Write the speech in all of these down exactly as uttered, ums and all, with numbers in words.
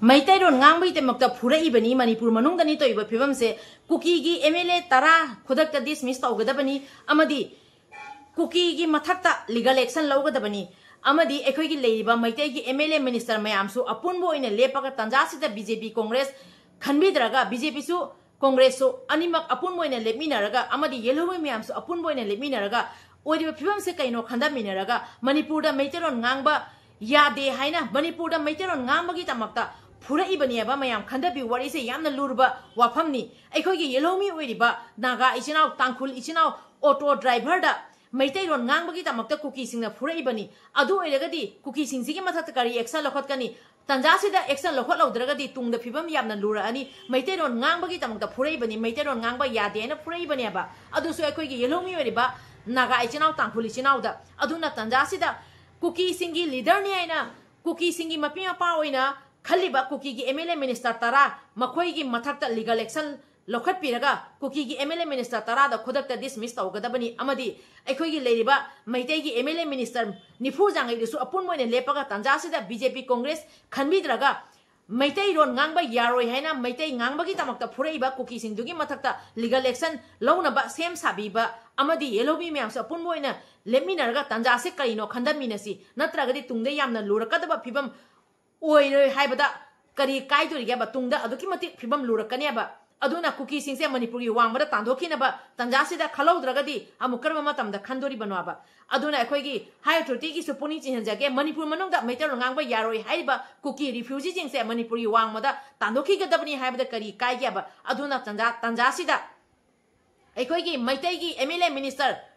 ꯃꯩꯇꯩꯔꯣꯟ ꯉꯥꯡꯕꯒꯤꯗꯃꯛꯇ ꯐꯨꯔꯛꯏꯕꯅꯤ꯫ ꯃꯅꯤꯄꯨꯔ ꯃꯅꯨꯡꯗꯅꯤ ꯇꯧꯔꯤꯕ ꯐꯤꯕꯝꯁꯦ꯫ ꯀꯨꯀꯤꯒꯤ M L ꯑꯦ ꯇꯔꯥ ꯈꯨꯗꯛꯇ ꯗꯤꯁꯃꯤꯁ ꯇꯧꯒꯗꯕꯅꯤ ꯑꯃꯗꯤ ꯀꯨꯀꯤꯒꯤ ꯃꯊꯛꯇ ꯂꯤꯒꯜ ꯑꯦꯛꯁꯟ ꯂꯧꯒꯗꯕꯅꯤ ꯑꯃꯗꯤ ꯑꯩꯈꯣꯏꯒꯤ ꯂꯩꯔꯤꯕ ꯃꯩꯇꯩꯒꯤ ꯑꯦꯝ ꯑꯦꯜ ꯑꯦ ꯃꯤꯅꯤꯁꯇꯔ ꯃꯌꯥꯝꯁꯨ ꯑꯄꯨꯟꯕ ꯑꯣꯏꯅ ꯂꯦꯞꯄꯒ ꯇꯥꯟꯖꯥꯁꯤꯗ ꯕꯤ ꯖꯦ ꯄꯤ ꯀꯣꯡꯒ꯭ꯔꯦꯁ ꯈꯟꯕꯤꯗ꯭ꯔꯒ, ꯕꯤ ꯖꯦ ꯄꯤꯁꯨ ꯀꯣꯡꯒ꯭ꯔꯦꯁꯁꯨ ꯑꯅꯤꯃꯛ ꯑꯄꯨꯟꯕ ꯑꯣꯏꯅ ꯂꯦꯞꯃꯤꯟꯅꯔꯒ ꯑꯃꯗꯤ ꯌꯦꯜꯍꯧꯃꯤ ꯃꯌꯥꯝꯁꯨ ꯑꯄꯨꯟꯕ ꯑꯣꯏꯅ ꯂꯦꯞꯃꯤꯟꯅꯔꯒ ꯑꯣꯏꯔꯤꯕ ꯐꯤꯕꯝꯁꯦ ꯀꯩꯅꯣ ꯈꯟꯊꯃꯤꯟꯅꯔꯒ ꯃꯅꯤꯄꯨꯔꯗ ꯃꯩꯇꯩꯔꯣꯟ ꯉꯥꯡꯕ ꯌꯥꯗꯦ ꯍꯥꯏꯅ ꯃꯅꯤꯄꯨꯔꯗ ꯃꯩꯇꯩꯔꯣꯟ ꯉꯥꯡꯕꯒꯤꯗꯃꯛꯇ ꯐꯨꯔꯛꯏꯕꯅꯦꯕ꯫ ꯃꯌꯥꯝ ꯈꯟꯊꯕꯤꯌꯨ, ꯋꯥꯔꯤꯁꯦ ꯌꯥꯝꯅ ꯂꯨꯔꯕ ꯋꯥꯐꯝꯅꯤ꯫ ꯑꯩꯈꯣꯏꯒꯤ ꯌꯦꯜꯍꯧꯃꯤ ꯑꯣꯏꯔꯤꯕ ꯅꯥꯒꯥ ꯏꯆꯤꯟ ꯏꯅꯥꯎ, ꯇꯥꯡꯈꯨꯜ ꯏꯆꯤꯟ ꯏꯅꯥꯎ ꯑꯣꯇꯣ ꯗ꯭ꯔꯥꯏꯚꯔꯗ ꯃꯩꯇꯩꯔꯣꯟ ꯉꯥꯡꯕꯒꯤꯗꯃꯛꯇ ꯀꯨꯀꯤꯁꯤꯡꯅ ꯐꯨꯔꯛꯏꯕꯅꯤ꯫ ꯑꯗꯨ ꯑꯣꯏꯔꯒꯗꯤ ꯀꯨꯀꯤꯁꯤꯡꯁꯤꯒꯤ ꯃꯊꯛꯇ ꯀꯔꯤ ꯑꯦꯛꯁꯟ ꯂꯧꯈꯠꯀꯅꯤ? ꯇꯥꯟꯖꯥꯁꯤꯗ ꯑꯦꯛꯁꯟ ꯂꯧꯈꯠꯍꯧꯗ꯭ꯔꯒꯗꯤ ꯇꯨꯡꯗ ꯐꯤꯕꯝ ꯌꯥꯝꯅ ꯂꯨꯔꯛꯑꯅꯤ꯫ ꯃꯩꯇꯩꯔꯣꯟ ꯉꯥꯡꯕꯒꯤꯗꯃꯛꯇ ꯐꯨꯔꯛꯏꯕꯅꯤ, ꯃꯩꯇꯩꯔꯣꯟ ꯉꯥꯡꯕ ꯌꯥꯗꯦ ꯍꯥꯏꯅ ꯐꯨꯔꯛꯏꯕꯅꯦꯕ꯫ ꯑꯗꯨꯁꯨ ꯑꯩꯈꯣꯏꯒꯤ ꯌꯦꯜꯍꯧꯃꯤ ꯑꯣꯏꯔꯤꯕ ꯅꯥꯒꯥ ꯏꯆꯤꯟ ꯏꯅꯥꯎ, ꯇꯥꯡꯈꯨꯜ ꯏꯆꯤꯟ ꯏꯅꯥꯎꯗ꯫ ꯑꯗꯨꯅ ꯇꯥꯟꯖꯥꯁꯤꯗ ꯀꯨꯀꯤꯁꯤꯡꯒꯤ ꯂꯤꯗꯔꯅꯤ ꯍꯥꯏꯅ, ꯀꯨꯀꯤꯁꯤꯡꯒꯤ ꯃꯄꯤ ꯃꯄꯥ ꯑꯣꯏꯅ ꯈꯜꯂꯤꯕ ꯀꯨꯀꯤꯒꯤ ꯑꯦꯝ ꯑꯦꯜ ꯑꯦ ꯃꯤꯅꯤꯁꯇꯔ ꯇꯔꯥ, ꯃꯈꯣꯏꯒꯤ ꯃꯊꯛꯇ ꯂꯤꯒꯜ ꯑꯦꯛꯁꯟ ꯂꯧꯈꯠꯄꯤꯔꯒ ꯀꯨꯀꯤꯒꯤ ꯑꯦꯝ ꯑꯦꯜ ꯑꯦ ꯃꯤꯅꯤꯁꯇꯔ ꯇꯔꯥꯗ ꯈꯨꯗꯛꯇ ꯗꯤꯁꯃꯤꯁ ꯇꯧꯒꯗꯕꯅꯤ ꯑꯃꯗꯤ ꯑꯩꯈꯣꯏꯒꯤ ꯂꯩꯔꯤꯕ ꯃꯩꯇꯩꯒꯤ ꯑꯦꯝ ꯑꯦꯜ ꯑꯦ ꯃꯤꯅꯤꯁꯇꯔ ꯅꯤꯐꯨ ꯌꯥꯡꯈꯩꯗꯨꯁꯨ ꯑꯄꯨꯟꯕ ꯑꯣꯏꯅ ꯂꯦꯞꯄꯒ ꯇꯥꯟꯖꯥꯁꯤꯗ ꯕꯤ ꯖꯦ ꯄꯤ ꯀꯣꯡꯒ꯭ꯔꯦꯁ ꯈꯟꯕꯤꯗ꯭ꯔꯒ ꯃꯩꯇꯩꯔꯣꯟ ꯉꯥꯡꯕ ꯌꯥꯔꯣꯏ ꯍꯥꯏꯅ ꯃꯩꯇꯩ ꯉꯥꯡꯕꯒꯤꯗꯃꯛꯇ ꯐꯨꯔꯛꯏꯕ ꯀꯨꯀꯤꯁꯤꯡꯗꯨꯒꯤ ꯃꯊꯛꯇ ꯂꯤꯒꯜ ꯑꯦꯛꯁꯟ ꯂꯧꯅꯕ ꯁꯦꯝ ꯁꯥꯕꯤꯕ ꯑꯃꯗꯤ ꯌꯦꯜꯍꯧꯃꯤ ꯃꯌꯥꯝꯁꯨ ꯑꯄꯨꯟꯕ ꯑꯣꯏꯅ ꯂꯦꯞꯃꯤꯟꯅꯔꯒ ꯇꯥꯟꯖꯥꯁꯦ ꯀꯔꯤꯅꯣ ꯈꯟꯊꯃꯤꯟꯅꯁꯤ꯫ ꯅꯠꯇ꯭ꯔꯒꯗꯤ ꯇꯨꯡꯗ ꯌꯥꯝꯅ ꯂꯨꯔꯛꯀꯗꯕ ꯐꯤꯕꯝ ꯑꯣꯏꯔꯣꯏ ꯍꯥꯏꯕꯗ ꯀꯔꯤ ꯀꯥꯏꯗꯣꯔꯤꯒꯦꯕ? ꯇꯨꯡꯗ ꯑꯗꯨꯛꯀꯤ ꯃꯇꯤꯛ ꯐꯤꯕꯝ ꯂꯨꯔꯛꯀꯅꯦꯕ꯫ ꯑꯗꯨꯅ ꯀꯨꯀꯤꯁꯤꯡꯁꯦ ꯃꯅꯤꯄꯨꯔꯒꯤ ꯋꯥꯡꯃꯗ ꯇꯥꯟꯊꯣꯛꯈꯤꯅꯕ ꯇꯥꯟꯖꯥꯁꯤꯗ ꯈꯜꯍꯧꯗ꯭ꯔꯒꯗꯤ ꯑꯃꯨꯛ ꯀꯔꯝꯕ ꯃꯇꯝꯗ ꯈꯟꯗꯣꯔꯤꯕꯅꯣꯕ? ꯑꯗꯨꯅ ꯑꯩꯈꯣꯏꯒꯤ ꯍꯥꯏ ꯑꯣꯊꯣꯔꯤꯇꯤꯒꯤꯁꯨ ꯄꯨꯛꯅꯤꯡ ꯆꯤꯡꯁꯤꯟꯖꯒꯦ, ꯃꯅꯤꯄꯨꯔ ꯃꯅꯨꯡꯗ ꯃꯩꯇꯩꯂꯣꯟ ꯉꯥꯡꯕ ꯌꯥꯔꯣꯏ ꯍꯥꯏꯔꯤꯕ ꯀꯨꯀꯤ ꯔꯤꯐ꯭ꯌꯨꯖꯤꯁꯤꯡꯁꯦ ꯃꯅꯤꯄꯨꯔꯒꯤ ꯋꯥꯡꯃꯗ ꯇꯥꯟꯊꯣꯛꯈꯤꯒꯗꯕꯅꯤ ꯍꯥꯏꯕꯗ ꯀꯔꯤ ꯀꯥꯏꯒꯦꯕ? ꯑꯗꯨꯅ ꯇꯥꯟꯖꯥ, ꯇꯥꯟꯖꯥꯁꯤꯗ ꯑꯩꯈꯣꯏꯒꯤ ꯃꯩꯇꯩꯒꯤ ꯑꯦꯝ ꯑꯦꯜ ꯑꯦ ꯃꯤꯅꯤꯁꯇꯔ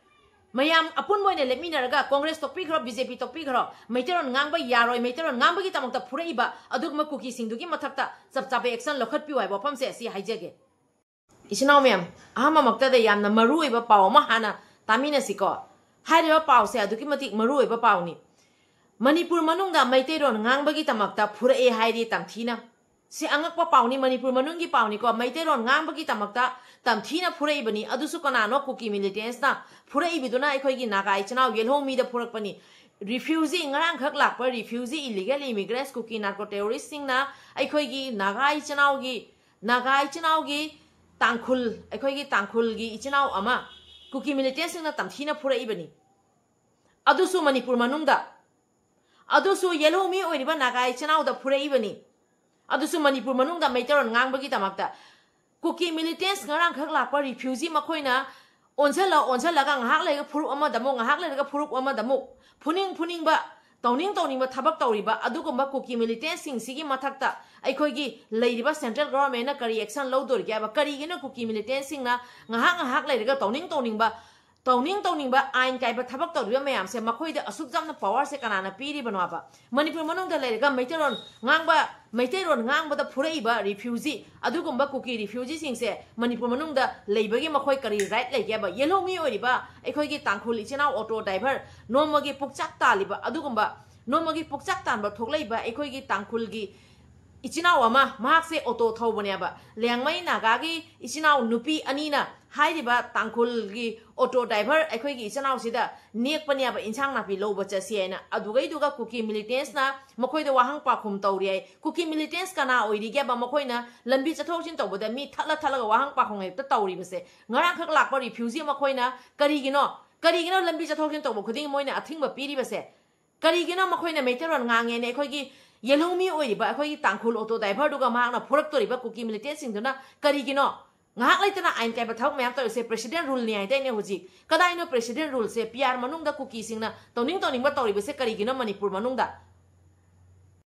ꯃꯌꯥꯝ ꯑꯄꯨꯟꯕ ꯑꯣꯏꯅ ꯂꯦꯞꯃꯤꯟꯅꯔꯒ ꯀꯣꯡꯒ꯭ꯔꯦꯁ ꯇꯣꯛꯄꯤꯈ꯭ꯔꯣ, ꯕꯤ ꯖꯦ ꯄꯤ ꯇꯣꯛꯄꯤꯈ꯭ꯔꯣ, ꯃꯩꯇꯩꯂꯣꯟ ꯉꯥꯡꯕ ꯌꯥꯔꯣꯏ, ꯃꯩꯇꯩꯂꯣꯟ ꯉꯥꯡꯕꯒꯤꯗꯃꯛꯇ ꯐꯨꯔꯛꯏꯕ ꯑꯗꯨꯒꯨꯝꯕ ꯀꯨꯀꯤꯁꯤꯡꯗꯨꯒꯤ ꯃꯊꯛꯇ ꯆꯞ ꯆꯥꯕ ꯑꯦꯛꯁꯟ ꯂꯧꯈꯠꯄꯤꯌꯨ ꯍꯥꯏꯕ ꯋꯥꯐꯝꯁꯦ ꯑꯁꯤ ꯍꯥꯏꯖꯒꯦ꯫ ꯏꯆꯤꯟ ꯏꯅꯥꯎ ꯃꯌꯥꯝ, ꯑꯍꯥꯟꯕꯃꯛꯇꯗ ꯌꯥꯝꯅ ꯃꯔꯨꯑꯣꯏꯕ ꯄꯥꯎ ꯑꯃ ꯍꯥꯟꯅ ꯇꯥꯃꯤꯟꯅꯁꯤꯀꯣ꯫ ꯍꯥꯏꯔꯤꯕ ꯄꯥꯎꯁꯦ ꯑꯗꯨꯛꯀꯤ ꯃꯇꯤꯛ ꯃꯔꯨꯑꯣꯏꯕ ꯄꯥꯎꯅꯤ꯫ ꯃꯅꯤꯄꯨꯔ ꯃꯅꯨꯡꯗ ꯃꯩꯇꯩꯂꯣꯟ ꯉꯥꯡꯕꯒꯤꯗꯃꯛꯇ ꯐꯨꯔꯛꯑꯦ ꯍꯥꯏꯔꯤ ꯇꯝꯊꯤꯅ꯫ ꯁꯤ ꯑꯉꯛꯄ ꯄꯥꯎꯅꯤ, ꯃꯅꯤꯄꯨꯔ ꯃꯅꯨꯡꯒꯤ ꯄꯥꯎꯅꯤꯀꯣ꯫ ꯃꯩꯇꯩꯂꯣꯟ ꯉꯥꯡꯕꯒꯤꯗꯃꯛꯇ ꯇꯝꯊꯤꯅ ꯐꯨꯔꯛꯏꯕꯅꯤ꯫ ꯑꯗꯨꯁꯨ ꯀꯅꯥꯅꯣ? ꯀꯨꯀꯤ ꯃꯤꯂꯤꯇꯦꯟꯁꯅ ꯐꯨꯔꯛꯏꯕꯗꯨꯅ ꯑꯩꯈꯣꯏꯒꯤ ꯅꯥꯒꯥ ꯏꯆꯤꯟ ꯏꯅꯥꯎ ꯌꯦꯜꯍꯧꯃꯤꯗ ꯐꯨꯔꯛꯄꯅꯤ꯫ Refugee, ꯉꯔꯥꯡꯈꯛ ꯂꯥꯛꯄ refugee, illegal immigrants, ꯀꯨꯀꯤ narco terroristꯁꯤꯡꯅ ꯑꯩꯈꯣꯏꯒꯤ ꯅꯥꯒꯥ ꯏꯆꯤꯟ ꯏꯅꯥꯎꯒꯤ, ꯅꯥꯒꯥ ꯏꯆꯤꯟ ꯏꯅꯥꯎꯒꯤ ꯇꯥꯡꯈꯨꯜ, ꯑꯩꯈꯣꯏꯒꯤ ꯇꯥꯡꯈꯨꯜꯒꯤ ꯏꯆꯤꯟ ꯏꯅꯥꯎ ꯑꯃ ꯀꯨꯀꯤ militantꯁꯤꯡꯅ ꯇꯝꯊꯤꯅ ꯐꯨꯔꯛꯏꯕꯅꯤ꯫ ꯑꯗꯨꯁꯨ ꯃꯅꯤꯄꯨꯔ ꯃꯅꯨꯡꯗ, ꯑꯗꯨꯁꯨ ꯌꯦꯜꯍꯧꯃꯤ ꯑꯣꯏꯔꯤꯕ ꯅꯥꯒꯥ ꯏꯆꯤꯟ ꯏꯅꯥꯎꯗ ꯐꯨꯔꯛꯏꯕꯅꯤ꯫ ꯑꯗꯨꯁꯨ ꯃꯅꯤꯄꯨꯔ ꯃꯅꯨꯡꯗ ꯃꯩꯇꯩꯂꯣꯟ ꯉꯥꯡꯕꯒꯤꯗꯃꯛꯇ꯫ ꯀꯨꯀꯤ militants, ꯉꯔꯥꯡꯈꯛ ꯂꯥꯛꯄ refugee, ꯃꯈꯣꯏꯅ ꯑꯣꯟꯁꯤꯜꯂ ꯑꯣꯟꯁꯤꯜꯂꯒ ꯉꯥꯏꯍꯥꯛ ꯂꯩꯔꯒ ꯐꯨꯔꯨꯞ ꯑꯃꯗ ꯑꯃꯨꯛ, ꯉꯥꯏꯍꯥꯛ ꯂꯩꯔꯒ ꯐꯨꯔꯨꯞ ꯑꯃꯗ ꯑꯃꯨꯛ, ꯐꯨꯅꯤꯡ ꯐꯨꯅꯤꯡꯕ, ꯇꯧꯅꯤꯡ ꯇꯧꯅꯤꯡꯕ ꯊꯕꯛ ꯇꯧꯔꯤꯕ ꯑꯗꯨꯒꯨꯝꯕ ꯀꯨꯀꯤ militantꯁꯤꯡꯁꯤꯒꯤ ꯃꯊꯛꯇ ꯑꯩꯈꯣꯏꯒꯤ ꯂꯩꯔꯤꯕ central governmentꯅ ꯀꯔꯤ action ꯂꯧꯗꯣꯔꯤꯒꯦ ꯍꯥꯏꯕ? ꯀꯔꯤꯒꯤꯅꯣ ꯀꯨꯀꯤ militantꯁꯤꯡꯅ ꯉꯥꯏꯍꯥꯛ ꯉꯥꯏꯍꯥꯛ ꯂꯩꯔꯒ ꯇꯧꯅꯤꯡ ꯇꯧꯅꯤꯡꯕ, ꯇꯧꯅꯤꯡ ꯇꯧꯅꯤꯡꯕ, ꯑꯥꯏꯟ ꯀꯥꯏꯕ ꯊꯕꯛ ꯇꯧꯔꯤꯕ ꯃꯌꯥꯝꯁꯦ, ꯃꯈꯣꯏꯗ ꯑꯁꯨꯛ ꯌꯥꯝꯅ powerꯁꯦ ꯀꯅꯥꯅ ꯄꯤꯔꯤꯕꯅꯣ ꯍꯥꯏꯕ? ꯃꯅꯤꯄꯨꯔ ꯃꯅꯨꯡꯗ ꯂꯩꯔꯒ ꯃꯩꯇꯩꯂꯣꯟ ꯉꯥꯡꯕ, ꯃꯩꯇꯩꯂꯣꯟ ꯉꯥꯡꯕꯗ ꯐꯨꯔꯛꯏꯕ refugee, ꯑꯗꯨꯒꯨꯝꯕ ꯀꯨꯀꯤ refugeeꯁꯤꯡꯁꯦ ꯃꯅꯤꯄꯨꯔ ꯃꯅꯨꯡꯗ ꯂꯩꯕꯒꯤ ꯃꯈꯣꯏ ꯀꯔꯤ right ꯂꯩꯒꯦ ꯍꯥꯏꯕ? ꯌꯦꯜꯍꯧꯃꯤ ꯑꯣꯏꯔꯤꯕ ꯑꯩꯈꯣꯏꯒꯤ ꯇꯥꯡꯈꯨꯜ ꯏꯆꯤꯟ ꯏꯅꯥꯎ auto driver, ꯅꯣꯡꯃꯒꯤ ꯄꯨꯛꯆꯥꯛ ꯇꯥꯜꯂꯤꯕ ꯑꯗꯨꯒꯨꯝꯕ, ꯅꯣꯡꯃꯒꯤ ꯄꯨꯛꯆꯥꯛ ꯇꯥꯟꯕ ꯊꯣꯛꯂꯛꯏꯕ ꯑꯩꯈꯣꯏꯒꯤ ꯇꯥꯡꯈꯨꯜꯒꯤ ꯏꯆꯤꯟ ꯏꯅꯥꯎ ꯑꯃ, ꯃꯍꯥꯛꯁꯦ auto ꯊꯧꯕꯅꯦꯕ꯫ ꯂꯤꯌꯥꯡꯃꯩ ꯅꯥꯒꯥꯒꯤ ꯏꯆꯤꯟ ꯏꯅꯥꯎ ꯅꯨꯄꯤ ꯑꯅꯤꯅ ꯍꯥꯏꯔꯤꯕ ꯇꯥꯡꯈꯨꯜꯒꯤ auto driver ꯑꯩꯈꯣꯏꯒꯤ ꯏꯆꯤꯟ ꯏꯅꯥꯎꯁꯤꯗ ꯅꯦꯛꯄꯅꯦꯕ, ꯏꯟꯁꯥꯡ ꯅꯥꯄꯤ ꯂꯧꯕ ꯆꯠꯁꯤ ꯍꯥꯏꯅ꯫ ꯑꯗꯨꯒꯩꯗꯨꯒ ꯀꯨꯀꯤ militantsꯅ ꯃꯈꯣꯏꯗ ꯋꯥꯍꯪ ꯄꯥꯎꯈꯨꯝ ꯇꯧꯔꯤ ꯍꯥꯏ꯫ ꯀꯨꯀꯤ militants ꯀꯅꯥ ꯑꯣꯏꯔꯤꯒꯦꯕ? ꯃꯈꯣꯏꯅ ꯂꯝꯕꯤ ꯆꯠꯊꯣꯛ ꯆꯠꯁꯤꯟ ꯇꯧꯕꯗ ꯃꯤ ꯊꯠꯂ ꯊꯠꯂꯒ ꯋꯥꯍꯪ ꯄꯥꯎꯈꯨꯝ ꯍꯦꯛꯇ ꯇꯧꯔꯤꯕꯁꯦ꯫ ꯉꯔꯥꯡꯈꯛ ꯂꯥꯛꯄ refugee ꯃꯈꯣꯏꯅ ꯀꯔꯤꯒꯤꯅꯣ, ꯀꯔꯤꯒꯤꯅꯣ ꯂꯝꯕꯤ ꯆꯠꯊꯣꯛ ꯆꯠꯁꯤꯟ ꯇꯧꯕ ꯈꯨꯗꯤꯡ ꯃꯣꯏꯅ ꯑꯊꯤꯡꯕ ꯄꯤꯔꯤꯕꯁꯦ? ꯀꯔꯤꯒꯤꯅꯣ ꯃꯈꯣꯏꯅ ꯃꯩꯇꯩꯂꯣꯟ ꯉꯥꯡꯉꯦꯅ ꯑꯩꯈꯣꯏꯒꯤ ꯌꯦꯜꯍꯧꯃꯤ ꯑꯣꯏꯔꯤꯕ ꯑꯩꯈꯣꯏꯒꯤ ꯇꯥꯡꯈꯨꯜ auto driverꯗꯨꯒ ꯃꯍꯥꯛꯅ ꯐꯨꯔꯛꯇꯣꯔꯤꯕ ꯀꯨꯀꯤ militantsꯁꯤꯡꯗꯨꯅ ꯀꯔꯤꯒꯤꯅꯣ? ꯉꯥꯏꯍꯥꯛ ꯂꯩꯇꯅ ꯑꯥꯏꯟ ꯀꯥꯏꯕ ꯊꯕꯛ ꯃꯌꯥꯝ ꯇꯧꯔꯤꯁꯦ president ruleꯅꯤ ꯍꯥꯏꯗꯥꯏꯅꯦ ꯍꯧꯖꯤꯛ? ꯀꯗꯥꯏꯅꯣ president ruleꯁꯦ? ꯄꯤ ꯑꯥꯔ ꯃꯅꯨꯡꯗ ꯀꯨꯀꯤꯁꯤꯡꯅ ꯇꯧꯅꯤꯡ ꯇꯧꯅꯤꯡꯕ ꯇꯧꯔꯤꯕꯁꯦ ꯀꯔꯤꯒꯤꯅꯣ ꯃꯅꯤꯄꯨꯔ ꯃꯅꯨꯡꯗ?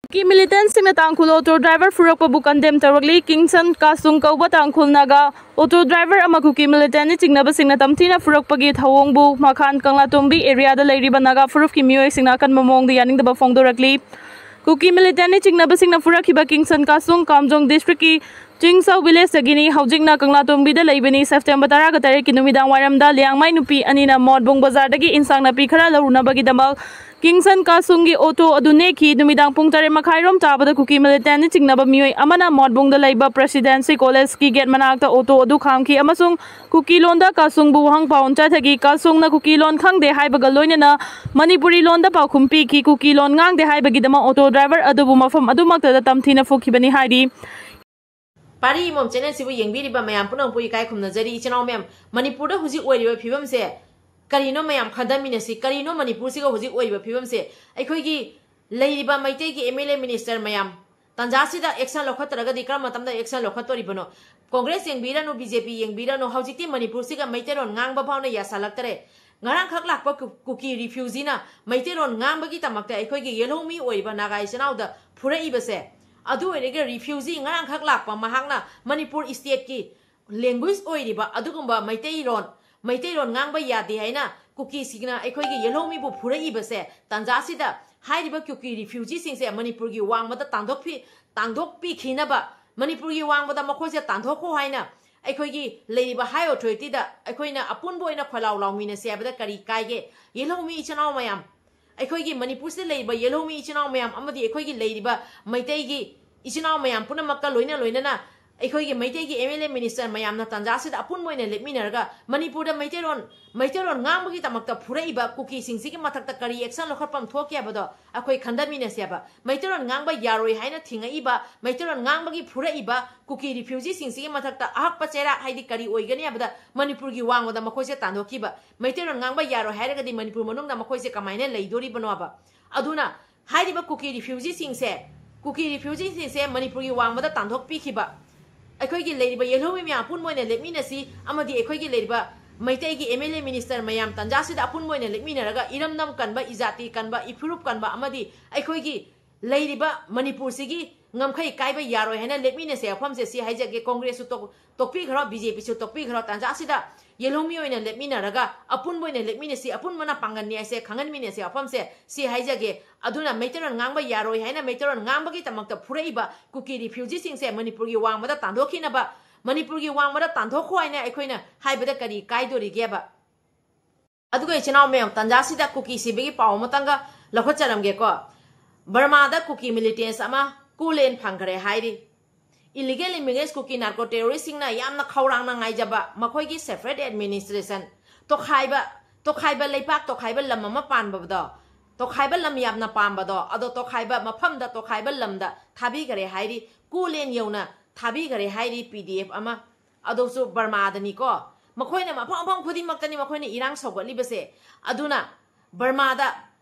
ꯀꯨꯀꯤ militantꯁꯤꯡꯅ ꯇꯥꯡꯈꯨꯜ auto driver ꯐꯨꯔꯛꯄꯕꯨ condemn ꯇꯧꯔꯛꯂꯤ꯫ ꯀꯤꯡꯁꯟ ꯀꯥꯁꯨꯡ ꯀꯧꯕ ꯇꯥꯡꯈꯨꯜ ꯅꯥꯒꯥ auto driver ꯑꯃ ꯀꯨꯀꯤ militantꯅ ꯆꯤꯡꯅꯕꯁꯤꯡꯅ ꯇꯝꯊꯤꯅ ꯐꯨꯔꯛꯄꯒꯤ ꯊꯧꯑꯣꯡꯕꯨ ꯃꯈꯥꯟ ꯀꯪꯂꯥꯇꯣꯡꯕꯤ areaꯗ ꯂꯩꯔꯤꯕ ꯅꯥꯒꯥ ꯐꯨꯔꯨꯞꯀꯤ ꯃꯤꯑꯣꯏꯁꯤꯡꯅ ꯑꯀꯟꯕ ꯃꯑꯣꯡꯗ ꯌꯥꯅꯤꯡꯗꯕ ꯐꯣꯡꯗꯣꯔꯛꯂꯤ꯫ ꯀꯨꯀꯤ militantꯅ ꯆꯤꯡꯅꯕꯁꯤꯡꯅ ꯐꯨꯔꯛꯈꯤꯕ ꯀꯤꯡꯁꯟ ꯀꯥꯁꯨꯡ ꯀꯥꯝꯖꯣꯡ districtꯀꯤ ꯆꯤꯡꯁꯧ ꯚꯤꯂꯦꯖꯇꯒꯤꯅꯤ꯫ ꯍꯧꯖꯤꯛꯅ ꯀꯪꯂꯥꯇꯣꯡꯕꯤꯗ ꯂꯩꯕꯅꯤ꯫ ꯁꯦꯞꯇꯦꯝꯕꯔ ꯇꯔꯥꯒ ꯇꯔꯦꯠꯀꯤ ꯅꯨꯃꯤꯗꯥꯡ ꯋꯥꯏꯔꯝꯗ ꯂꯤꯌꯥꯡꯃꯩ ꯅꯨꯄꯤ ꯑꯅꯤꯅ ꯃꯣꯠꯕꯨꯡ ꯕꯖꯥꯔꯗꯒꯤ ꯏꯟꯁꯥꯡ ꯅꯥꯄꯤ ꯈꯔ ꯂꯧꯔꯨꯅꯕꯒꯤꯗꯃꯛ ꯀꯤꯡꯁꯟ ꯀꯥꯁꯨꯡꯒꯤ ꯑꯣꯇꯣ ꯑꯗꯨ ꯅꯦꯛꯈꯤ꯫ ꯅꯨꯃꯤꯗꯥꯡ ꯄꯨꯡ ꯇꯔꯦꯠ ꯃꯈꯥꯏꯔꯣꯝ ꯇꯥꯕꯗ ꯀꯨꯀꯤ ꯃꯤꯂꯤꯇꯦꯟꯅ ꯆꯤꯡꯅꯕ ꯃꯤꯑꯣꯏ ꯑꯃꯅ ꯃꯣꯠꯕꯨꯡꯗ ꯂꯩꯕ ꯄ꯭ꯔꯦꯁꯤꯗꯦꯟꯁꯤ ꯀꯣꯂꯦꯖꯀꯤ ꯒꯦꯠ ꯃꯅꯥꯛꯇ ꯑꯣꯇꯣ ꯑꯗꯨ ꯈꯥꯝꯈꯤ ꯑꯃꯁꯨꯡ ꯀꯨꯀꯤ ꯂꯣꯟꯗ ꯀꯥꯁꯨꯡꯕꯨ ꯋꯥꯍꯪ ꯄꯥꯎꯟ ꯆꯠꯊꯈꯤ꯫ ꯀꯥꯁꯨꯡꯅ ꯀꯨꯀꯤ ꯂꯣꯟ ꯈꯪꯗꯦ ꯍꯥꯏꯕꯒ ꯂꯣꯏꯅꯅ ꯃꯅꯤꯄꯨꯔꯤ ꯂꯣꯟꯗ ꯄꯥꯎꯈꯨꯝ ꯄꯤꯈꯤ꯫ ꯀꯨꯀꯤ ꯂꯣꯟ ꯉꯥꯡꯗꯦ ꯍꯥꯏꯕꯒꯤꯗꯃꯛ ꯑꯣꯇꯣ ꯗ꯭ꯔꯥꯏꯚꯔ ꯑꯗꯨꯕꯨ ꯃꯐꯝ ꯑꯗꯨꯃꯛꯇꯗ ꯇꯝꯊꯤꯅ ꯐꯨꯈꯤꯕꯅꯤ ꯍꯥꯏꯔꯤ꯫ ꯄꯥꯔꯤ ꯏꯃꯣꯝ ꯆꯦꯅꯦꯜꯁꯤꯕꯨ ꯌꯦꯡꯕꯤꯔꯤꯕ ꯃꯌꯥꯝ ꯄꯨꯝꯅꯃꯛꯄꯨ ꯏꯀꯥꯏ ꯈꯨꯝꯅꯖꯔꯤ꯫ ꯏꯆꯤꯟ ꯏꯅꯥꯎ ꯃꯌꯥꯝ, ꯃꯅꯤꯄꯨꯔꯗ ꯍꯧꯖꯤꯛ ꯑꯣꯏꯔꯤꯕ ꯐꯤꯕꯝꯁꯦ ꯀꯔꯤꯅꯣ ꯃꯌꯥꯝ ꯈꯟꯊꯃꯤꯟꯅꯁꯤ꯫ ꯀꯔꯤꯅꯣ ꯃꯅꯤꯄꯨꯔꯁꯤꯒ ꯍꯧꯖꯤꯛ ꯑꯣꯏꯔꯤꯕ ꯐꯤꯕꯝꯁꯦ? ꯑꯩꯈꯣꯏꯒꯤ ꯂꯩꯔꯤꯕ ꯃꯩꯇꯩꯒꯤ ꯑꯦꯝ ꯑꯦꯜ ꯑꯦ ꯃꯤꯅꯤꯁꯇꯔ ꯃꯌꯥꯝ, ꯇꯥꯟꯖꯥꯁꯤꯗ ꯑꯦꯛꯁꯟ ꯂꯧꯈꯠꯇ꯭ꯔꯒꯗꯤ ꯀꯔꯝꯕ ꯃꯇꯝꯗ ꯑꯦꯛꯁꯟ ꯂꯧꯈꯠꯇꯣꯔꯤꯕꯅꯣ? ꯀꯣꯡꯒ꯭ꯔꯦꯁ ꯌꯦꯡꯕꯤꯔꯅꯨ, ꯕꯤ ꯖꯦ ꯄꯤ ꯌꯦꯡꯕꯤꯔꯅꯨ, ꯍꯧꯖꯤꯛꯇꯤ ꯃꯅꯤꯄꯨꯔꯁꯤꯒ ꯃꯩꯇꯩꯂꯣꯟ ꯉꯥꯡꯕ ꯐꯥꯎꯅ ꯌꯥꯁꯜꯂꯛꯇꯔꯦ꯫ ꯉꯔꯥꯡꯈꯛ ꯂꯥꯛꯄ ꯀꯨ-, ꯀꯨꯀꯤ ꯔꯤꯐ꯭ꯌꯨꯖꯤꯅ ꯃꯩꯇꯩꯂꯣꯟ ꯉꯥꯡꯕꯒꯤꯗꯃꯛꯇ ꯑꯩꯈꯣꯏꯒꯤ ꯌꯦꯜꯍꯧꯃꯤ ꯑꯣꯏꯔꯤꯕ ꯅꯥꯒꯥ ꯏꯆꯤꯟ ꯏꯅꯥꯎꯗ ꯐꯨꯔꯛꯏꯕꯁꯦ, ꯑꯗꯨ ꯑꯣꯏꯔꯒ ꯔꯤꯐ꯭ꯌꯨꯖꯤ ꯉꯔꯥꯡꯈꯛ ꯂꯥꯛꯄ ꯃꯍꯥꯛꯅ ꯃꯅꯤꯄꯨꯔ ꯏꯁꯇꯦꯠꯀꯤ ꯂꯦꯡꯒ꯭ꯋꯦꯖ ꯑꯣꯏꯔꯤꯕ ꯑꯗꯨꯒꯨꯝꯕ ꯃꯩꯇꯩꯂꯣꯟ, ꯃꯩꯇꯩꯂꯣꯟ ꯉꯥꯡꯕ ꯌꯥꯗꯦ ꯍꯥꯏꯅ ꯀꯨꯀꯤꯁꯤꯡꯅ ꯑꯩꯈꯣꯏꯒꯤ ꯌꯦꯜꯍꯧꯃꯤꯕꯨ ꯐꯨꯔꯛꯏꯕꯁꯦ, ꯇꯥꯟꯖꯥꯁꯤꯗ ꯍꯥꯏꯔꯤꯕ ꯀꯨꯀꯤ ꯔꯤꯐ꯭ꯌꯨꯖꯤꯁꯤꯡꯁꯦ ꯃꯅꯤꯄꯨꯔꯒꯤ ꯋꯥꯡꯃꯗ ꯇꯥꯟꯊꯣꯛꯄꯤ-, ꯇꯥꯟꯊꯣꯛꯄꯤꯈꯤꯅꯕ, ꯃꯅꯤꯄꯨꯔꯒꯤ ꯋꯥꯡꯃꯗ ꯃꯈꯣꯏꯁꯦ ꯇꯥꯟꯊꯣꯛꯈꯣ ꯍꯥꯏꯅ ꯑꯩꯈꯣꯏꯒꯤ ꯂꯩꯔꯤꯕ ꯍꯥꯏ ꯑꯣꯊꯣꯔꯤꯇꯤꯗ ꯑꯩꯈꯣꯏꯅ ꯑꯄꯨꯟꯕ ꯑꯣꯏꯅ ꯈꯣꯏꯂꯥꯎ ꯂꯥꯎꯃꯤꯟꯅꯁꯤ ꯍꯥꯏꯕꯗ ꯀꯔꯤ ꯀꯥꯏꯒꯦ? ꯌꯦꯜꯍꯧꯃꯤ ꯏꯆꯤꯟ ꯏꯅꯥꯎ ꯃꯌꯥꯝ, ꯑꯩꯈꯣꯏꯒꯤ ꯃꯅꯤꯄꯨꯔꯁꯤꯗ ꯂꯩꯔꯤꯕ ꯌꯦꯜꯍꯧꯃꯤ ꯏꯆꯤꯟ ꯏꯅꯥꯎ ꯃꯌꯥꯝ ꯑꯃꯗꯤ ꯑꯩꯈꯣꯏꯒꯤ ꯂꯩꯔꯤꯕ ꯃꯩꯇꯩꯒꯤ ꯏꯆꯤꯟ ꯏꯅꯥꯎ ꯃꯌꯥꯝ ꯄꯨꯝꯅꯃꯛꯀ ꯂꯣꯏꯅ ꯂꯣꯏꯅꯅ ꯑꯩꯈꯣꯏꯒꯤ ꯃꯩꯇꯩꯒꯤ ꯑꯦꯝ ꯑꯦꯜ ꯑꯦ ꯃꯤꯅꯤꯁꯇꯔ ꯃꯌꯥꯝꯅ ꯇꯥꯟꯖꯥꯁꯤꯗ ꯑꯄꯨꯟꯕ ꯑꯣꯏꯅ ꯂꯦꯞꯃꯤꯟꯅꯔꯒ ꯃꯅꯤꯄꯨꯔꯗ ꯃꯩꯇꯩꯂꯣꯟ, ꯃꯩꯇꯩꯂꯣꯟ ꯉꯥꯡꯕꯒꯤꯗꯃꯛꯇ ꯐꯨꯔꯛꯏꯕ ꯀꯨꯀꯤꯁꯤꯡꯁꯤꯒꯤ ꯃꯊꯛꯇ ꯀꯔꯤ ꯑꯦꯛꯁꯟ ꯂꯧꯈꯠꯐꯝ ꯊꯣꯛꯀꯦ ꯍꯥꯏꯕꯗꯣ ꯑꯩꯈꯣꯏ ꯈꯟꯊꯃꯤꯟꯅꯁꯦꯕ꯫ ꯃꯩꯇꯩꯂꯣꯟ ꯉꯥꯡꯕ ꯌꯥꯔꯣꯏ ꯍꯥꯏꯅ ꯊꯤꯡꯉꯛꯏꯕ, ꯃꯩꯇꯩꯂꯣꯟ ꯉꯥꯡꯕꯒꯤ ꯐꯨꯔꯛꯏꯕ ꯀꯨꯀꯤ ꯔꯤꯐ꯭ꯌꯨꯖꯤꯁꯤꯡꯁꯤꯒꯤ ꯃꯊꯛꯇ ꯑꯍꯛꯄ ꯆꯩꯔꯥꯛ ꯍꯥꯏꯗꯤ ꯀꯔꯤ ꯑꯣꯏꯒꯅꯤ ꯍꯥꯏꯕꯗ ꯃꯅꯤꯄꯨꯔꯒꯤ ꯋꯥꯡꯃꯗ ꯃꯈꯣꯏꯁꯦ ꯇꯥꯟꯊꯣꯛꯈꯤꯕ꯫ ꯃꯩꯇꯩꯂꯣꯟ ꯉꯥꯡꯕ ꯌꯥꯔꯣꯏ ꯍꯥꯏꯔꯒꯗꯤ ꯃꯅꯤꯄꯨꯔ ꯃꯅꯨꯡꯗ ꯃꯈꯣꯏꯁꯦ ꯀꯃꯥꯏꯅ ꯂꯩꯗꯣꯔꯤꯕꯅꯣꯕ? ꯑꯗꯨꯅ ꯍꯥꯏꯔꯤꯕ ꯀꯨꯀꯤ ꯔꯤꯐ꯭ꯌꯨꯖꯤꯁꯤꯡꯁꯦ, ꯀꯨꯀꯤ ꯔꯤꯐ꯭ꯌꯨꯖꯤꯁꯤꯡꯁꯦ ꯃꯅꯤꯄꯨꯔꯒꯤ ꯋꯥꯡꯃꯗ ꯇꯥꯟꯊꯣꯛꯄꯤꯈꯤꯕ, ꯑꯩꯈꯣꯏꯒꯤ ꯂꯩꯔꯤꯕ ꯌꯦꯜꯍꯧꯃꯤ ꯃꯌꯥꯝ ꯑꯄꯨꯟꯕ ꯑꯣꯏꯅ ꯂꯦꯞꯃꯤꯟꯅꯁꯤ ꯑꯃꯗꯤ ꯑꯩꯈꯣꯏꯒꯤ ꯂꯩꯔꯤꯕ ꯃꯩꯇꯩꯒꯤ ꯑꯦꯝ ꯑꯦꯜ ꯑꯦ ꯃꯤꯅꯤꯁꯇꯔ ꯃꯌꯥꯝ ꯇꯥꯟꯖꯥꯁꯤꯗ ꯑꯄꯨꯟꯕ ꯑꯣꯏꯅ ꯂꯦꯞꯃꯤꯟꯅꯔꯒ ꯏꯔꯝꯗꯝ ꯀꯟꯕ, ꯏꯖꯥꯇꯤ ꯀꯟꯕ, ꯏꯐꯨꯔꯨꯞ ꯀꯟꯕ ꯑꯃꯗꯤ ꯑꯩꯈꯣꯏꯒꯤ ꯂꯩꯔꯤꯕ ꯃꯅꯤꯄꯨꯔꯁꯤꯒꯤ ꯉꯝꯈꯩ ꯀꯥꯏꯕ ꯌꯥꯔꯣꯏ ꯍꯥꯏꯅ ꯂꯦꯞꯃꯤꯟꯅꯁꯦ ꯋꯥꯐꯝꯁꯦ ꯁꯤ ꯍꯥꯏꯖꯒꯦ꯫ ꯀꯣꯡꯒ꯭ꯔꯦꯁꯁꯨ ꯇꯣꯛ-, ꯇꯣꯛꯄꯤꯈ꯭ꯔꯣ, ꯕꯤ ꯖꯦ ꯄꯤꯁꯨ ꯇꯣꯛꯄꯤꯈ꯭ꯔꯣ꯫ ꯇꯥꯟꯖꯥꯁꯤꯗ ꯌꯦꯜꯍꯧꯃꯤ ꯑꯣꯏꯅ ꯂꯦꯞꯃꯤꯟꯅꯔꯒ ꯑꯄꯨꯟꯕ ꯑꯣꯏꯅ ꯂꯦꯞꯃꯤꯟꯅꯁꯤ, ꯑꯄꯨꯟꯕꯅ ꯄꯥꯡꯒꯜꯅꯤ ꯍꯥꯏꯁꯦ ꯈꯪꯍꯟꯃꯤꯟꯅꯁꯦ ꯋꯥꯐꯝꯁꯦ ꯁꯤ ꯍꯥꯏꯖꯒꯦ꯫ ꯑꯗꯨꯅ ꯃꯩꯇꯩꯂꯣꯟ ꯉꯥꯡꯕ ꯌꯥꯔꯣꯏ ꯍꯥꯏꯅ ꯃꯩꯇꯩꯂꯣꯟ ꯉꯥꯡꯕꯒꯤꯗꯃꯛꯇ ꯐꯨꯔꯛꯏꯕ ꯀꯨꯀꯤ ꯔꯤꯐ꯭ꯌꯨꯖꯤꯁꯤꯡꯁꯦ ꯃꯅꯤꯄꯨꯔꯒꯤ ꯋꯥꯡꯃꯗ ꯇꯥꯟꯊꯣꯛꯈꯤꯅꯕ, ꯃꯅꯤꯄꯨꯔꯒꯤ ꯋꯥꯡꯃꯗ ꯇꯥꯟꯊꯣꯛꯈꯣ ꯍꯥꯏꯅ ꯑꯩꯈꯣꯏꯅ ꯍꯥꯏꯕꯗ ꯀꯔꯤ ꯀꯥꯏꯗꯣꯔꯤꯒꯦꯕ? ꯑꯗꯨꯒ ꯏꯆꯤꯟ ꯏꯅꯥꯎ ꯃꯌꯥꯝ, ꯇꯥꯟꯖꯥꯁꯤꯗ ꯀꯨꯀꯤ ꯁꯤꯕꯒꯤ ꯄꯥꯎ ꯑꯃꯇꯪꯒ ꯂꯧꯈꯠꯆꯔꯝꯒꯦꯀꯣ꯫ ꯕꯔꯃꯥꯗ ꯀꯨꯀꯤ ꯃꯤꯂꯤꯇꯦꯟꯁ ꯑꯃ ꯀꯨꯂꯦꯟ ꯐꯪꯈ꯭ꯔꯦ ꯍꯥꯏꯔꯤ꯫ ꯏꯂꯤꯒꯦꯜ ꯏꯃꯤꯒ꯭ꯔꯦꯟꯁ ꯀꯨꯀꯤ ꯅꯥꯔꯀꯣ ꯇꯦꯔꯣꯔꯤꯁꯁꯤꯡꯅ ꯌꯥꯝꯅ ꯈꯧꯔꯥꯡꯅ ꯉꯥꯏꯖꯕ ꯃꯈꯣꯏꯒꯤ ꯁꯦꯄꯔꯦꯠ ꯑꯦꯗꯃꯤꯅꯤꯁꯇ꯭ꯔꯦꯁꯟ, ꯇꯣꯈꯥꯏꯕ, ꯇꯣꯈꯥꯏꯕ ꯂꯩꯄꯥꯛ, ꯇꯣꯈꯥꯏꯕ ꯂꯝ ꯑꯃ ꯄꯥꯟꯕꯗꯣ, ꯇꯣꯈꯥꯏꯕ ꯂꯝ ꯌꯥꯝꯅ ꯄꯥꯝꯕꯗꯣ, ꯑꯗꯣ ꯇꯣꯈꯥꯏꯕ ꯃꯐꯝꯗ, ꯇꯣꯈꯥꯏꯕ ꯂꯝꯗ ꯊꯥꯕꯤꯈꯔꯦ ꯍꯥꯏꯔꯤ, ꯀꯨꯂꯦꯟ ꯌꯧꯅ ꯊꯥꯕꯤꯈꯔꯦ ꯍꯥꯏꯔꯤ ꯄꯤ ꯗꯤ ꯑꯦꯐ ꯑꯃ꯫ ꯑꯗꯨꯁꯨ ꯕꯔꯃꯥꯗꯅꯤꯀꯣ꯫ ꯃꯈꯣꯏꯅ ꯃꯐꯝ ꯃꯐꯝ ꯈꯨꯗꯤꯡꯃꯛꯇꯅꯤ ꯃꯈꯣꯏꯅ ꯏꯔꯥꯡ ꯁꯧꯒꯠꯂꯤꯕꯁꯦ꯫ ꯑꯗꯨꯅ ꯕꯔꯃꯥꯗ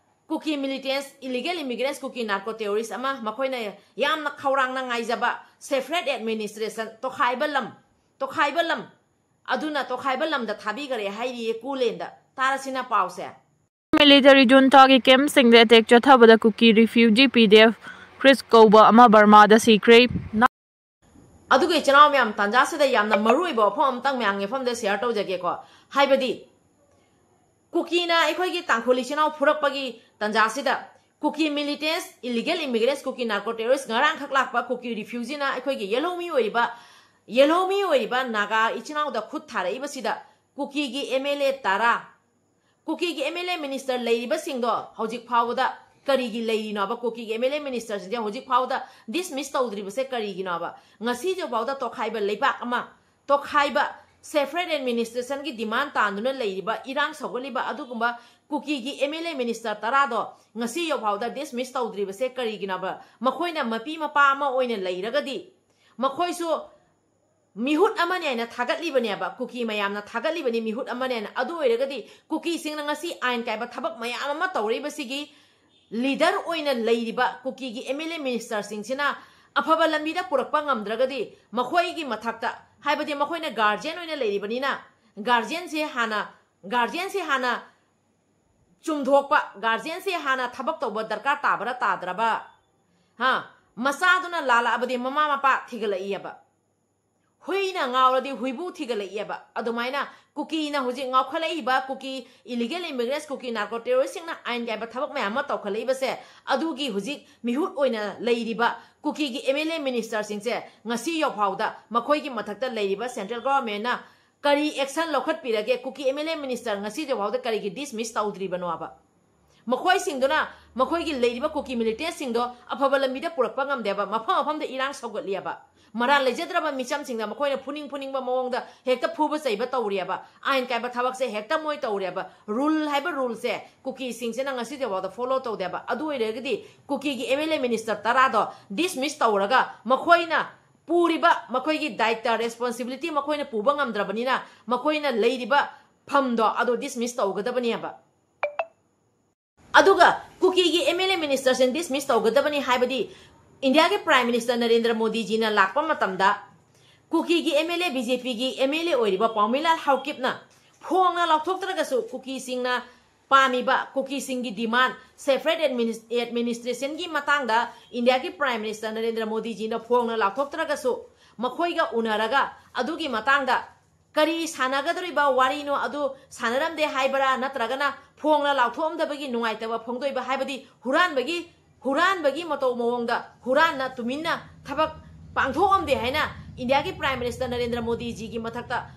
ꯀꯨꯀꯤ ꯃꯤꯂꯤꯇꯦꯟꯁ, ꯏꯂꯤꯒꯦꯜ ꯏꯃꯤꯒ꯭ꯔꯦꯟꯁ, ꯀꯨꯀꯤ ꯅꯥꯔꯀꯣ ꯇꯦꯔꯣꯔꯤꯁ ꯑꯃ ꯃꯈꯣꯏꯅ ꯌꯥꯝꯅ ꯈꯧꯔꯥꯡꯅ ꯉꯥꯏꯖꯕ ꯁꯦꯄꯔꯦꯠ ꯑꯦꯗꯃꯤꯅꯤꯁꯇ꯭ꯔꯦꯁꯟ, ꯇꯣꯈꯥꯏꯕ ꯂꯝ, ꯇꯣꯈꯥꯏꯕ ꯂꯝ, ꯑꯗꯨꯅ ꯇꯣꯈꯥꯏꯕ ꯂꯝꯗ ꯊꯥꯕꯤꯈꯔꯦ ꯍꯥꯏꯔꯤꯌꯦ ꯀꯨꯂꯦꯟꯗ꯫ ꯇꯥꯔꯁꯤꯅ ꯄꯥꯎꯁꯦ꯫ Military junta ꯒꯤ ꯀꯦꯝꯞꯁꯤꯡꯗ ꯑꯦꯇꯦꯛ ꯆꯠꯊꯕꯗ ꯀꯨꯀꯤ ꯔꯤꯐ꯭ꯌꯨꯖꯤ ꯄꯤ ꯗꯤ ꯑꯦꯐ ꯀ꯭ꯔꯤꯁ ꯀꯧꯕ ꯑꯃ ꯕꯔꯃꯥꯗ ꯁꯤꯈ꯭ꯔꯦ꯫ ꯑꯗꯨꯒ ꯏꯆꯤꯟ ꯏꯅꯥꯎ ꯃꯌꯥꯝ, ꯇꯥꯟꯖꯥꯁꯤꯗ ꯌꯥꯝꯅ ꯃꯔꯨꯑꯣꯏꯕ ꯋꯥꯐꯝ ꯑꯃꯇꯪ ꯃꯌꯥꯝꯒꯤ ꯃꯐꯝꯗ ꯁꯤꯌꯔ ꯇꯧꯖꯒꯦꯀꯣ꯫ ꯍꯥꯏꯕꯗꯤ ꯀꯨꯀꯤꯅ ꯑꯩꯈꯣꯏꯒꯤ ꯇꯥꯡꯈꯨꯜ ꯏꯆꯤꯟ ꯏꯅꯥꯎ ꯐꯨꯔꯛꯄꯒꯤ ꯇꯥꯟꯖꯥꯁꯤꯗ ꯀꯨꯀꯤ ꯃꯤꯂꯤꯇꯦꯟꯁ, ꯏꯂꯤꯒꯦꯜ ꯏꯃꯤꯒ꯭ꯔꯦꯟꯁ, ꯀꯨꯀꯤ ꯅꯥꯔꯀꯣ ꯇꯦꯔꯣꯔꯤꯁ ꯉꯔꯥꯡꯈꯛ ꯂꯥꯛꯄ ꯀꯨꯀꯤ ꯔꯤꯐ꯭ꯌꯨꯖꯤꯅ ꯑꯩꯈꯣꯏꯒꯤ ꯌꯦꯜꯍꯧꯃꯤ ꯑꯣꯏꯔꯤꯕ, ꯌꯦꯜꯍꯧꯃꯤ ꯑꯣꯏꯔꯤꯕ ꯅꯥꯒꯥ ꯏꯆꯤꯟ ꯏꯅꯥꯎꯗ ꯈꯨꯠ ꯊꯥꯔꯛꯏꯕꯁꯤꯗ ꯀꯨꯀꯤꯒꯤ ꯑꯦꯝ ꯑꯦꯜ ꯑꯦ ꯇꯔꯥ, ꯀꯨꯀꯤꯒꯤ ꯑꯦꯝ ꯑꯦꯜ ꯑꯦ ꯃꯤꯅꯤꯁꯇꯔ ꯂꯩꯔꯤꯕꯁꯤꯡꯗꯣ ꯍꯧꯖꯤꯛ ꯐꯥꯎꯕꯗ ꯀꯔꯤꯒꯤ ꯂꯩꯔꯤꯅꯣꯕ? ꯀꯨꯀꯤꯒꯤ ꯑꯦꯝ ꯑꯦꯜ ꯑꯦ ꯃꯤꯅꯤꯁꯇꯔꯁꯤꯡꯁꯦ ꯍꯧꯖꯤꯛ ꯐꯥꯎꯕꯗ ꯗꯤꯁꯃꯤꯁ ꯇꯧꯗ꯭ꯔꯤꯕꯁꯦ ꯀꯔꯤꯒꯤꯅꯣꯕ? ꯉꯁꯤꯁꯨ ꯐꯥꯎꯗ ꯇꯣꯈꯥꯏꯕ ꯂꯩꯕꯥꯛ ꯑꯃ, ꯇꯣꯈꯥꯏꯕ ꯁꯦꯄꯔꯦꯠ ꯑꯦꯗꯃꯤꯅꯤꯁꯇ꯭ꯔꯦꯁꯟꯒꯤ ꯗꯤꯃꯥꯟ ꯇꯥꯟꯗꯨꯅ ꯂꯩꯔꯤꯕ, ꯏꯔꯥꯡ ꯁꯧꯒꯠꯂꯤꯕ ꯑꯗꯨꯒꯨꯝꯕ ꯀꯨꯀꯤꯒꯤ ꯑꯦꯝ ꯑꯦꯜ ꯑꯦ ꯃꯤꯅꯤꯁꯇꯔ ꯇꯔꯥꯗꯣ ꯉꯁꯤ ꯌꯧꯐꯥꯎꯗ ꯗꯤꯁꯃꯤꯁ ꯇꯧꯗ꯭ꯔꯤꯕꯁꯦ ꯀꯔꯤꯒꯤꯅꯣꯕ? ꯃꯈꯣꯏꯅ ꯃꯄꯤ ꯃꯄꯥ ꯑꯃ ꯑꯣꯏꯅ ꯂꯩꯔꯒꯗꯤ ꯃꯈꯣꯏꯁꯨ ꯃꯤꯍꯨꯠ ꯑꯃꯅꯤ ꯍꯥꯏꯅ ꯊꯥꯒꯠꯂꯤꯕꯅꯦꯕ, ꯀꯨꯀꯤ ꯃꯌꯥꯝꯅ ꯊꯥꯒꯠꯂꯤꯕꯅꯤ ꯃꯤꯍꯨꯠ ꯑꯃꯅꯤ ꯍꯥꯏꯅ꯫ ꯑꯗꯨ ꯑꯣꯏꯔꯒꯗꯤ ꯀꯨꯀꯤꯁꯤꯡꯅ ꯉꯁꯤ ꯑꯥꯏꯟ ꯀꯥꯏꯕ ꯊꯕꯛ ꯃꯌꯥꯝ ꯑꯃ ꯇꯧꯔꯛꯏꯕꯁꯤꯒꯤ ꯂꯤꯗꯔ ꯑꯣꯏꯅ ꯂꯩꯔꯤꯕ ꯀꯨꯀꯤꯒꯤ ꯑꯦꯝ ꯑꯦꯜ ꯑꯦ ꯃꯤꯅꯤꯁꯇꯔꯁꯤꯡꯁꯤꯅ ꯑꯐꯕ ꯂꯝꯕꯤꯗ ꯄꯨꯔꯛꯄ ꯉꯝꯗ꯭ꯔꯒꯗꯤ ꯃꯈꯣꯏꯒꯤ ꯃꯊꯛꯇ, ꯍꯥꯏꯕꯗꯤ ꯃꯈꯣꯏꯅ ꯒꯥꯔꯖꯤꯌꯟ ꯑꯣꯏꯅ ꯂꯩꯔꯤꯕꯅꯤꯅ ꯒꯥꯔꯖꯤꯌꯟꯁꯦ ꯍꯥꯟꯅ, ꯒꯥꯔꯖꯤꯌꯟꯁꯦ ꯍꯥꯟꯅ ꯆꯨꯝꯊꯣꯛꯄ, ꯒꯥꯔꯖꯤꯌꯟꯁꯦ ꯍꯥꯟꯅ ꯊꯕꯛ ꯇꯧꯕ ꯗꯔꯀꯥꯔ ꯇꯥꯕ꯭ꯔꯥ ꯇꯥꯗ꯭ꯔꯕ? ꯍꯥ? ꯃꯆꯥꯗꯨꯅ ꯂꯥꯜꯂꯛꯑꯕꯗꯤ ꯃꯃꯥ ꯃꯄꯥ ꯊꯤꯒꯠꯂꯛꯏꯑꯕ꯫ ꯍꯨꯏꯅ ꯉꯥꯎꯔꯗꯤ ꯍꯨꯏꯕꯨ ꯊꯤꯒꯠꯂꯛꯏꯑꯕ꯫ ꯑꯗꯨꯃꯥꯏꯅ ꯀꯨꯀꯤꯅ ꯍꯧꯖꯤꯛ ꯉꯥꯎꯈꯠꯂꯛꯏꯕ, ꯀꯨꯀꯤ illegal immigrants, ꯀꯨꯀꯤ narco terroristꯁꯤꯡꯅ ꯑꯥꯏꯟ ꯀꯥꯏꯕ ꯊꯕꯛ ꯃꯌꯥꯝ ꯑꯃ ꯇꯧꯈꯠꯂꯛꯏꯕꯁꯦ, ꯑꯗꯨꯒꯤ ꯍꯧꯖꯤꯛ ꯃꯤꯍꯨꯠ ꯑꯣꯏꯅ ꯂꯩꯔꯤꯕ ꯀꯨꯀꯤꯒꯤ MLA ministerꯁꯤꯡꯁꯦ ꯉꯁꯤ ꯌꯧꯐꯥꯎꯗ ꯃꯈꯣꯏꯒꯤ ꯃꯊꯛꯇ ꯂꯩꯔꯤꯕ central governmentꯅ ꯀꯔꯤ action ꯂꯧꯈꯠꯄꯤꯔꯒꯦ? ꯀꯨꯀꯤ MLA minister ꯉꯁꯤ ꯌꯧꯐꯥꯎꯗ ꯀꯔꯤꯒꯤ dismiss ꯇꯧꯗ꯭ꯔꯤꯕꯅꯣꯕ? ꯃꯈꯣꯏꯁꯤꯡꯗꯨꯅ ꯃꯈꯣꯏꯒꯤ ꯂꯩꯔꯤꯕ ꯀꯨꯀꯤ militantꯁꯤꯡꯗꯣ ꯑꯐꯕ ꯂꯝꯕꯤꯗ ꯄꯨꯔꯛꯄ ꯉꯝꯗꯦꯕ, ꯃꯐꯝ ꯃꯐꯝꯗ ꯏꯔꯥꯡ ꯁꯧꯒꯠꯂꯤꯑꯕ꯫ ꯃꯔꯥꯜ ꯂꯩꯖꯗ꯭ꯔꯕ ꯃꯤꯆꯝꯁꯤꯡꯗ ꯃꯈꯣꯏꯅ ꯐꯨꯅꯤꯡ ꯐꯨꯅꯤꯡꯕ ꯃꯑꯣꯡꯗ ꯍꯦꯛꯇ ꯐꯨꯕ ꯆꯩꯕ ꯇꯧꯔꯤꯑꯕ꯫ ꯑꯥꯏꯟ ꯀꯥꯏꯕ ꯊꯕꯛꯁꯦ ꯍꯦꯛꯇ ꯃꯣꯏ ꯇꯧꯔꯤꯑꯕ꯫ Rule ꯍꯥꯏꯕ ruleꯁꯦ ꯀꯨꯀꯤꯁꯤꯡꯁꯤꯅ ꯉꯁꯤ ꯐꯥꯎꯗ follow ꯇꯧꯗꯦꯕ꯫ ꯑꯗꯨ ꯑꯣꯏꯔꯒꯗꯤ ꯀꯨꯀꯤꯒꯤ MLA minister ꯇꯔꯥꯗꯣ dismiss ꯇꯧꯔꯒ ꯃꯈꯣꯏꯅ ꯄꯨꯔꯤꯕ ꯃꯈꯣꯏꯒꯤ ꯗꯥꯏꯇ, responsibility ꯃꯈꯣꯏꯅ ꯄꯨꯕ ꯉꯝꯗ꯭ꯔꯕꯅꯤꯅ ꯃꯈꯣꯏꯅ ꯂꯩꯔꯤꯕ ꯐꯝꯗꯣ ꯑꯗꯣ dismiss ꯇꯧꯒꯗꯕꯅꯦꯕ꯫ ꯑꯗꯨꯒ ꯀꯨꯀꯤꯒꯤ MLA ministerꯁꯤꯡ dismiss ꯇꯧꯒꯗꯕꯅꯤ ꯍꯥꯏꯕꯗꯤ ꯏꯟꯗꯤꯌꯥꯒꯤ Prime Minister ꯅꯔꯦꯟꯗ꯭ꯔ ꯃꯣꯗꯤꯖꯤꯅ ꯂꯥꯛꯄ ꯃꯇꯝꯗ ꯀꯨꯀꯤꯒꯤ MLA, BJPꯒꯤ MLA ꯑꯣꯏꯔꯤꯕ ꯄꯥꯎꯃꯤꯂꯥꯜ ꯍꯥꯎꯀꯤꯞꯅ ꯐꯣꯡꯅ ꯂꯥꯎꯊꯣꯛꯇ꯭ꯔꯒꯁꯨ ꯀꯨꯀꯤꯁꯤꯡꯅ ꯄꯥꯝꯃꯤꯕ ꯀꯨꯀꯤꯁꯤꯡꯒꯤ demand, separate administrationꯒꯤ ꯃꯇꯥꯡꯗ ꯏꯟꯗꯤꯌꯥꯒꯤ Prime Minister ꯅꯔꯦꯟꯗ꯭ꯔ ꯃꯣꯗꯤꯖꯤꯅ ꯐꯣꯡꯅ ꯂꯥꯎꯊꯣꯛꯇ꯭ꯔꯒꯁꯨ ꯃꯈꯣꯏꯒ ꯎꯅꯔꯒ ꯑꯗꯨꯒꯤ ꯃꯇꯥꯡꯗ ꯀꯔꯤ ꯁꯥꯟꯅꯒꯗꯧꯔꯤꯕ ꯋꯥꯔꯤꯅꯣ ꯑꯗꯨ ꯁꯥꯟꯅꯔꯝꯗꯦ ꯍꯥꯏꯕ꯭ꯔꯥ, ꯅꯠꯇ꯭ꯔꯒꯅ ꯐꯣꯡꯅ ꯂꯥꯎꯊꯣꯛꯑꯝꯗꯕꯒꯤ ꯅꯨꯡꯉꯥꯏꯇꯕ ꯐꯣꯡꯗꯣꯛꯏꯕ ꯍꯥꯏꯕꯗꯤ ꯍꯨꯔꯥꯟꯕꯒꯤ, ꯍꯨꯔꯥꯟꯕꯒꯤ ꯃꯇꯧ ꯃꯑꯣꯡꯗ ꯍꯨꯔꯥꯟꯅ ꯇꯨꯃꯤꯟꯅ ꯊꯕꯛ ꯄꯥꯡꯊꯣꯛꯑꯝꯗꯦ ꯍꯥꯏꯅ ꯏꯟꯗꯤꯌꯥꯒꯤ Prime Minister ꯅꯔꯦꯟꯗ꯭ꯔ ꯃꯣꯗꯤꯖꯤꯒꯤ ꯃꯊꯛꯇ